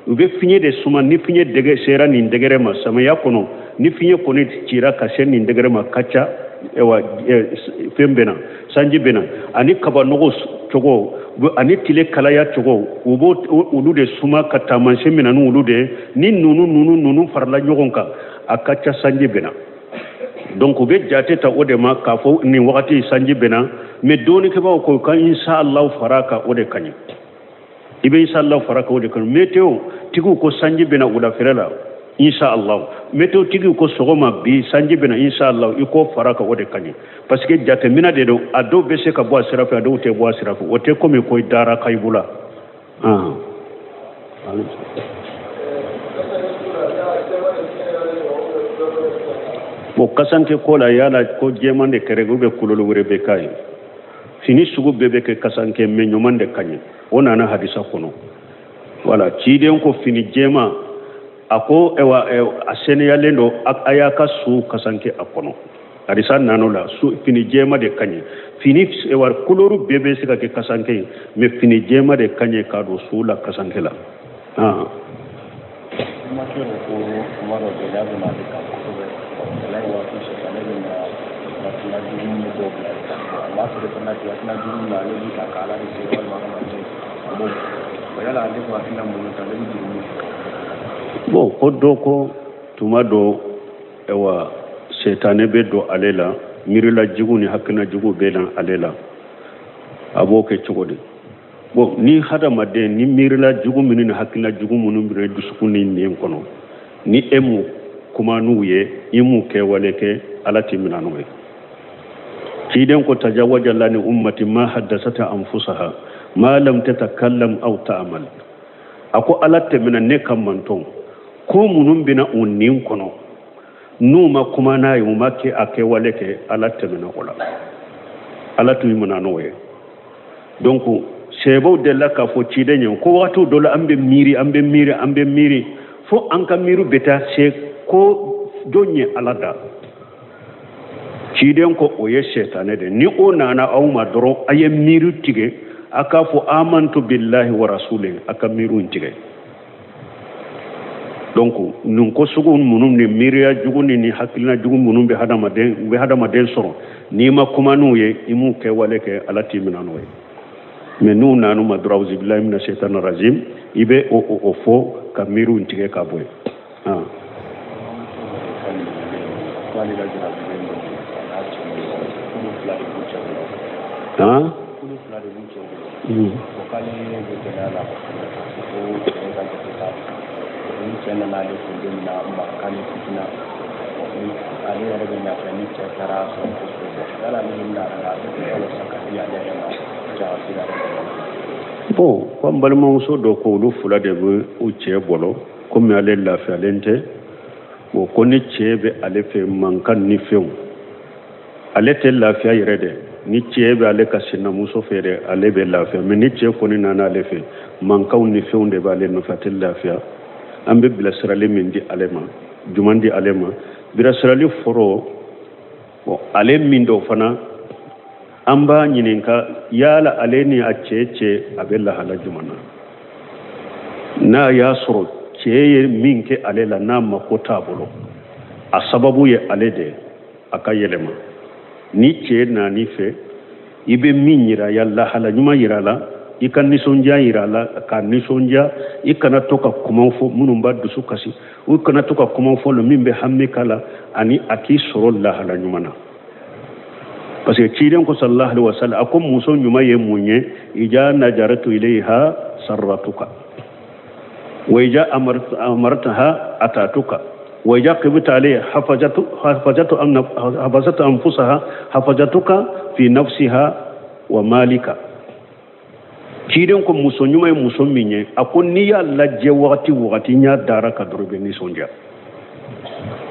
[SPEAKER 1] u bɛ fiɲɛ de suma. Ni fiɲɛ dɛgɛ sera nin degré ma samaya kɔnɔ, ni fiɲɛ kɔni cira ka se nin degré ma, ka ca ɛwa fɛn bɛna, sanji bɛna. Ani kabanɔgɔ cogo ani tile kalaya cogo, u b'o olu de suma ka taamasiyɛn minɛ n'olu de ye. Ni ninnu farala ɲɔgɔn kan, a ka ca sanji bɛna. Donc u bɛ jate ta o de ma k'a fɔ nin wagati sanji bɛna. Mais dɔnnikɛbaaw ko ka inshallah fara kan, o de ka ɲi. I bɛ inshallah fara kan, o de ka ɲi. Météo tigiw ko sanji bɛna wulafɛrɛ la, inshallah. Météo tigiw ko sɔgɔma bi sanji bɛna, inshallah, i k'o fara kan, o de ka ɲi. Parce que jateminɛ de don, a dɔw bɛ se ka bɔ a sira fɛ, a dɔw tɛ bɔ a sira fɛ. O tɛ komi ko i dara kayibu la. Bon, kasanke ko la, yala ko jɛman de kɛrɛ ou bien couleur wɛrɛ bɛ k'a ye? Fini sugu bɛɛ bɛ kɛ kasanke, mais ɲuman de ka ɲi. O nana hadisa kɔnɔ. Wala ciden ko fini jɛman, a ko ɛwa a seniyalen don, a y'a ka su kasanke a kɔnɔ. Hadisa nan'o la, fini jɛman de ka ɲi. Fini ɛwa couleur bɛɛ bɛ se ka kɛ kasanke ye, mais fini jɛman de ka ɲi k'a don su la kasanke la.
[SPEAKER 2] Ko kuma dɔ gɛlɛya bɛ na ale kan kosɛbɛ, gɛlɛya waati sisan ne bɛ na Hakilina jugu minnu dɔw bila ale kan, a b'a feere fana ten, hakilina jugu min ale bɛ ka k'ala de se walima adamaden a b'o o yala ale ko hakilina minnu ta, ale bɛ jurumu sɔrɔ.
[SPEAKER 1] Bon, ko dɔ ko tuma dɔ, ayiwa, setanɛ bɛ don ale la, miirila jugu ni hakilina jugu bɛ na ale la, a b'o kɛ cogo di? Bon, ni hadamaden ni miirila jugu minnu ni hakilina jugu minnu bɛ dusukun ni nɛn kɔnɔ, ni e m'u kuma n'u ye, i m'u kɛwale kɛ, Ala t'i minɛ n'o ye. Ciden ko tajawaja ani ummati ma haddasata anfusaha ma lam tatakallam aw ta'mal. A ko Ala tɛmɛna ne ka mantɔn ko minnu bɛna u nin kɔnɔ, n'u ma kuma n'a ye, u ma kɛ a kɛwale kɛ, Ala tɛmɛna o la, Ala t'u minɛ n'o ye. Donc sahabaw delila k'a fɔ ciden ye ko wagatiw dɔ la, an bɛ miiri, an bɛ miiri, an bɛ miiri, fo an ka miiri bɛ taa se ko jɔn ye Ala da? Ciden ko o ye sɛtanɛ de. Ni o nana aw ma dɔrɔn, a ye miiri tigɛ, a k'a fɔ amantu billahi wa rasuli, a ka miiriw tigɛ. Donc nin ko sugu minnu ni miiriya jugu ni hakilina jugu minnu bɛ hadamaden, u bɛ hadamaden sɔrɔ, n'i ma kuma n'u ye, i m'u kɛwale kɛ, Ala t'i minɛ n'o ye. Mais n'u nan'u ma dɔrɔn, auzubillahi mina shaitani rajim, i bɛ o fɔ ka miiriw tigɛ ka bɔ yen.
[SPEAKER 2] K'ale ka jarabilen don a n'a cɛ ni ɲɔgɔn cɛ, k'olu fila de b'u cɛ bolo.
[SPEAKER 1] Han?
[SPEAKER 2] K'olu fila de b'u cɛ bolo. Ko k'ale bɛ gɛlɛya la kosɛbɛ, ko cɛ ka jate t'a fɛ. Ni cɛ nana ale fɛ don min na, mankan ni fitina, ni ale yɛrɛ bɛ lafiya, ni cɛ taara sɔrɔ ko so bɔ yala ale bɛna a bɛ wasa ka di ale yɛrɛ ma jarabi yɛrɛ.
[SPEAKER 1] Bon, ko n balimamuso dɔ ko olu fila de bɛ u cɛ bolo, komi ale lafiyalen tɛ. Bon, ko ni cɛ bɛ ale fɛ, mankan ni fɛnw, ale tɛ lafiya yɛrɛ dɛ. Ni cɛ bɛ ale ka sinamuso fɛ dɛ, ale bɛ lafiya, mais ni cɛ kɔni nana ale fɛ, mankanw ni fɛnw de b'ale nɔfɛ, a tɛ lafiya. An bɛ bilasirali min di ale ma, juman di ale ma, bilasirali fɔlɔ, bon, ale min dɔ fana, an b'a ɲininka yala ale ni a cɛ cɛ a bɛ lahala jumɛn na. N'a y'a sɔrɔ cɛ ye min kɛ ale la, n'a mako t'a bolo, a sababu ye ale de, a ka yɛlɛma. Ni cɛ nan'i fɛ, i bɛ min yira, ya lahala ɲuman yira la, i ka nisɔndiya yira la, ka nisɔndiya. I kana to ka kumaw fɔ minnu b'a dusu kasi, i kana to ka kumaw fɔ min bɛ hami k'a la, ani a k'i sɔrɔ lahala ɲuman na. Parce que ciden ko sallallahu alaihi wasallam, a ko muso ɲuman ye mun ye? Ija najaratu ilayha sarratuka wa ija amartaha atatuka wa ija qibta alayha hafazatu hafazatu hafazatu anfusaha hafazatuka fi nafsiha wa malika. Ciden ko muso ɲuman ye muso min ye, a ko n'i y'a lajɛ wagati wagati, ɲɛ dara ka dɔrɔn, i bɛ nisɔndiya,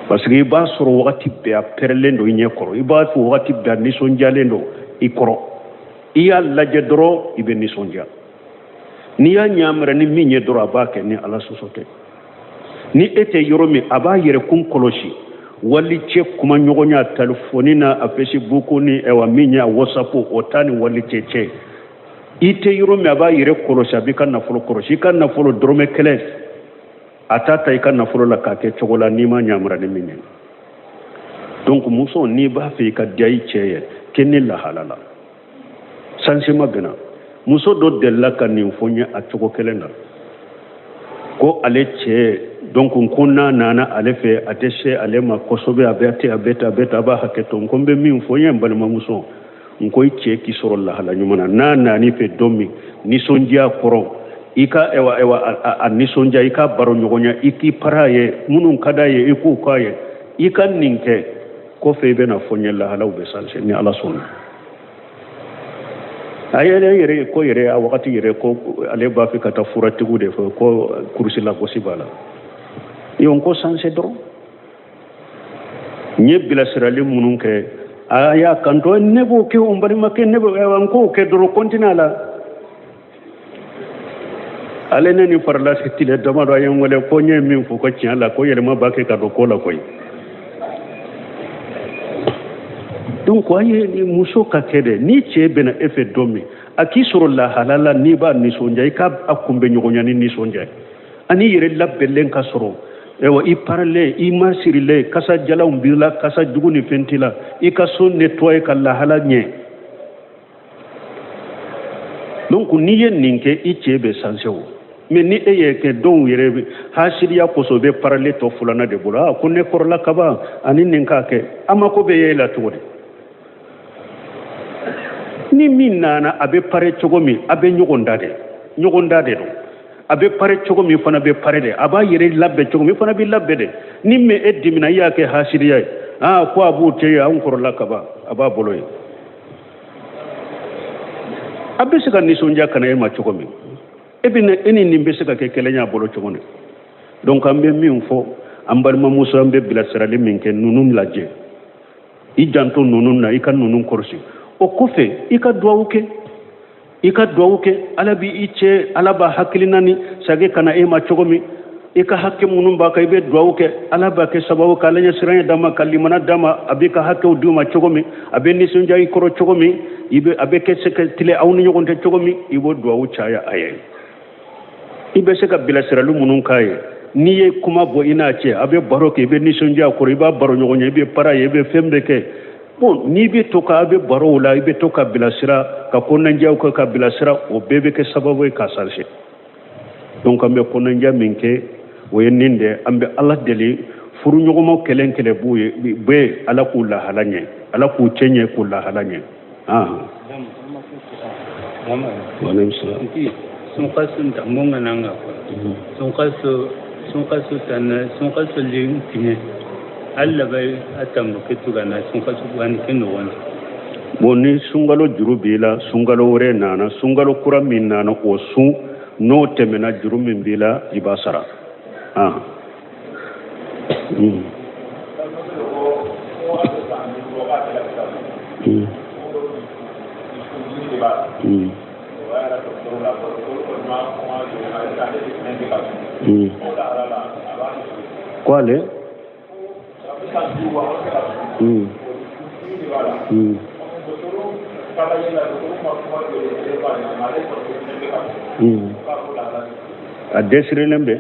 [SPEAKER 1] parce que i b'a sɔrɔ wagati bɛɛ a pɛrɛlen don i ɲɛ kɔrɔ, i b'a fɔ wagati bɛɛ a nisɔndiyalen don i kɔrɔ. I y'a lajɛ dɔrɔn, i bɛ nisɔndiya. N'i y'a ɲamɛrɛ ni min ye dɔrɔn, a b'a kɛ ni Ala sɔsɔ tɛ. Ni e tɛ yɔrɔ min, a b'a yɛrɛ kun kɔlɔsi wali cɛ kuma ɲɔgɔnya telefɔni na, a Facebook ni ɛwa min ye a WhatsApp, o t'a ni wali cɛ cɛ. I tɛ yɔrɔ min, a b'a yɛrɛ kɔlɔsi, a b'i ka nafolo kɔlɔsi, i ka nafolo dɔrɔmɛ kelen a t'a ta i ka nafolo la k'a kɛ cogo la n'i ma ɲamara ni min ye. Donc muso, n'i b'a fɛ i ka diya i cɛ ye, kɛ ni lahala la sansima bɛna. Muso dɔ delila ka nin fɔ n ye a cogo kelen na, ko ale cɛ, donc ko n'a nana ale fɛ, a tɛ se ale ma kosɛbɛ, a bɛ ten, a bɛ ten, a bɛ ten, a b'a hakɛ to. N ko n bɛ min fɔ n ye, n balimamuso, n ko i cɛ k'i sɔrɔ lahala ɲuman na. N'a nan'i fɛ don min, nisɔndiya kɔrɔ, i ka ɛwa ɛwa a nisɔndiya, i ka baro ɲɔgɔnya, i k'i para ye, minnu ka d'a ye, i k'u k'a ye, i ka nin kɛ. Kɔfɛ i bɛna fɔ n ye, lahalaw bɛ sanse ni Ala sɔnna. A yɛrɛ yɛrɛ ko yɛrɛ a wagati yɛrɛ ko ale b'a fɛ ka taa furatigiw de fɛ, ko kurusi lagosi b'a la. Yo, n ko sanse dɔrɔn, n ye bilasirali minnu kɛ, a y'a kanto ne b'o kɛ, o n balimakɛ, ne b'o, n k'o kɛ dɔrɔn, continuer a la. Ale ne ni farila tile damadɔ, a ye n wele ko n ye min fɔ ko tiɲɛ la, ko yɛlɛma b'a kɛ ka don ko la koyi. Donc a ye muso ka kɛ dɛ, ni cɛ bɛna e fɛ don min, a k'i sɔrɔ lahala la n'i b'a nisɔndiya, i k'a a kunbɛ ɲɔgɔnya ni nisɔndiya, ani yɛrɛ labɛnlen ka sɔrɔ. Ewa i parelen, i masirilen, kasa jalanw b'i la, kasa jugu ni fɛn t'i la, i ka so nettoyer ka lahala ɲɛ. Donc n'i ye nin kɛ, i cɛ bɛ changer o. Mais ni e ye kɛ, dɔw yɛrɛ bɛ hasidiya kosɔn, bɛ paralen tɔ fulana de bolo. Aa, ko ne kɔrɔla kaban ani nin k'a kɛ, a mako bɛ ye e la cogo di? Ni min nana, a bɛ pare cogo min, a bɛ ɲɔgɔn da de, ɲɔgɔn da de don. A bɛ pare cogo min, fana bɛ pare de. A b'a yɛrɛ labɛn cogo min, fana bɛ labɛn de. Ni min e dimina, i y'a kɛ hasidiya ye. Aa, ko a b'o cɛ ye, anw kɔrɔla kaban, a b'a bolo ye. A bɛ se ka nisɔndiya ka na e ma cogo min, e bɛ e ni nin bɛ se ka kɛ kelen y'a bolo cogo di? Donc an bɛ min fɔ an balimamuso, an bɛ bilasirali min kɛ, ninnu lajɛ, i janto ninnu na, i ka ninnu kɔlɔsi. O kɔfɛ, i ka duwawu kɛ, i ka duwawu kɛ. Ala b'i i cɛ, Ala b'a hakilina ni sage ka na e ma cogo min. I ka hakɛ minnu b'a kan, i bɛ duwawu kɛ. Ala b'a kɛ sababu ka Ala ɲɛsiranya d'a ma, ka limana d'a ma. A b'i ka hakɛw d'u ma cogo min, a bɛ nisɔndiya i kɔrɔ cogo min, i bɛ a bɛ kɛ se ka tile aw ni ɲɔgɔn cɛ cogo min, i b'o duwawu caya a ye. I bɛ se ka bilasirali minnu k'a ye, n'i ye kuma bɔ i n'a cɛ, a bɛ baro kɛ, i bɛ nisɔndiya kɔrɔ, i b'a baro ɲɔgɔn ye, i bɛ para ye, i bɛ fɛn bɛɛ kɛ. Bon, n'i bɛ to ka a bɛ barow la, i bɛ to ka bilasira, ka kɔnɔnajɛw kɛ ka bilasira, o bɛɛ bɛ kɛ sababu ye k'a changer. Donc an bɛ kɔnɔnajɛ min kɛ, o ye nin de. An bɛ Ala deli, furuɲɔgɔnmaw kelen kelen b'u ye bɛɛ, Ala k'u lahala ɲɛ, Ala k'u cɛ ɲɛ, k'u lahala ɲɛ.
[SPEAKER 3] Sunkaso nanga sunkaso sunkaso tana sunkaso le tine alla bai atambo ketuga na sunkaso wani keno wani.
[SPEAKER 1] Bon, ni sunkalo juru b'i la, sunkalo wɛrɛ nana, sunkalo kura min nana, o sun. N'o tɛmɛna, juru min b'i la, i b'a sara. Ah. Mm. Mm. Mm. Mm. Ko ale? Mm. Mm. Mm. A dɛsɛrilen bɛ,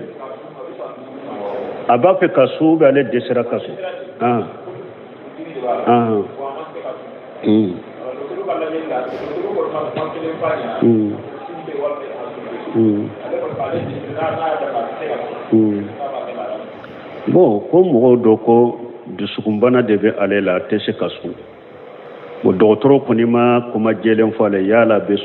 [SPEAKER 1] a b'a fɛ ka sun, bɛ ale dɛsɛra ka sun. Ah. Ah. Mm. Mm. Mm. Mm. Bon, ko mɔgɔw dɔ ko dusukunbana de bɛ ale la, a tɛ se ka sun. Bon, dɔgɔtɔrɔ kɔni ma kuma jɛlen fɔ ale yala bɛ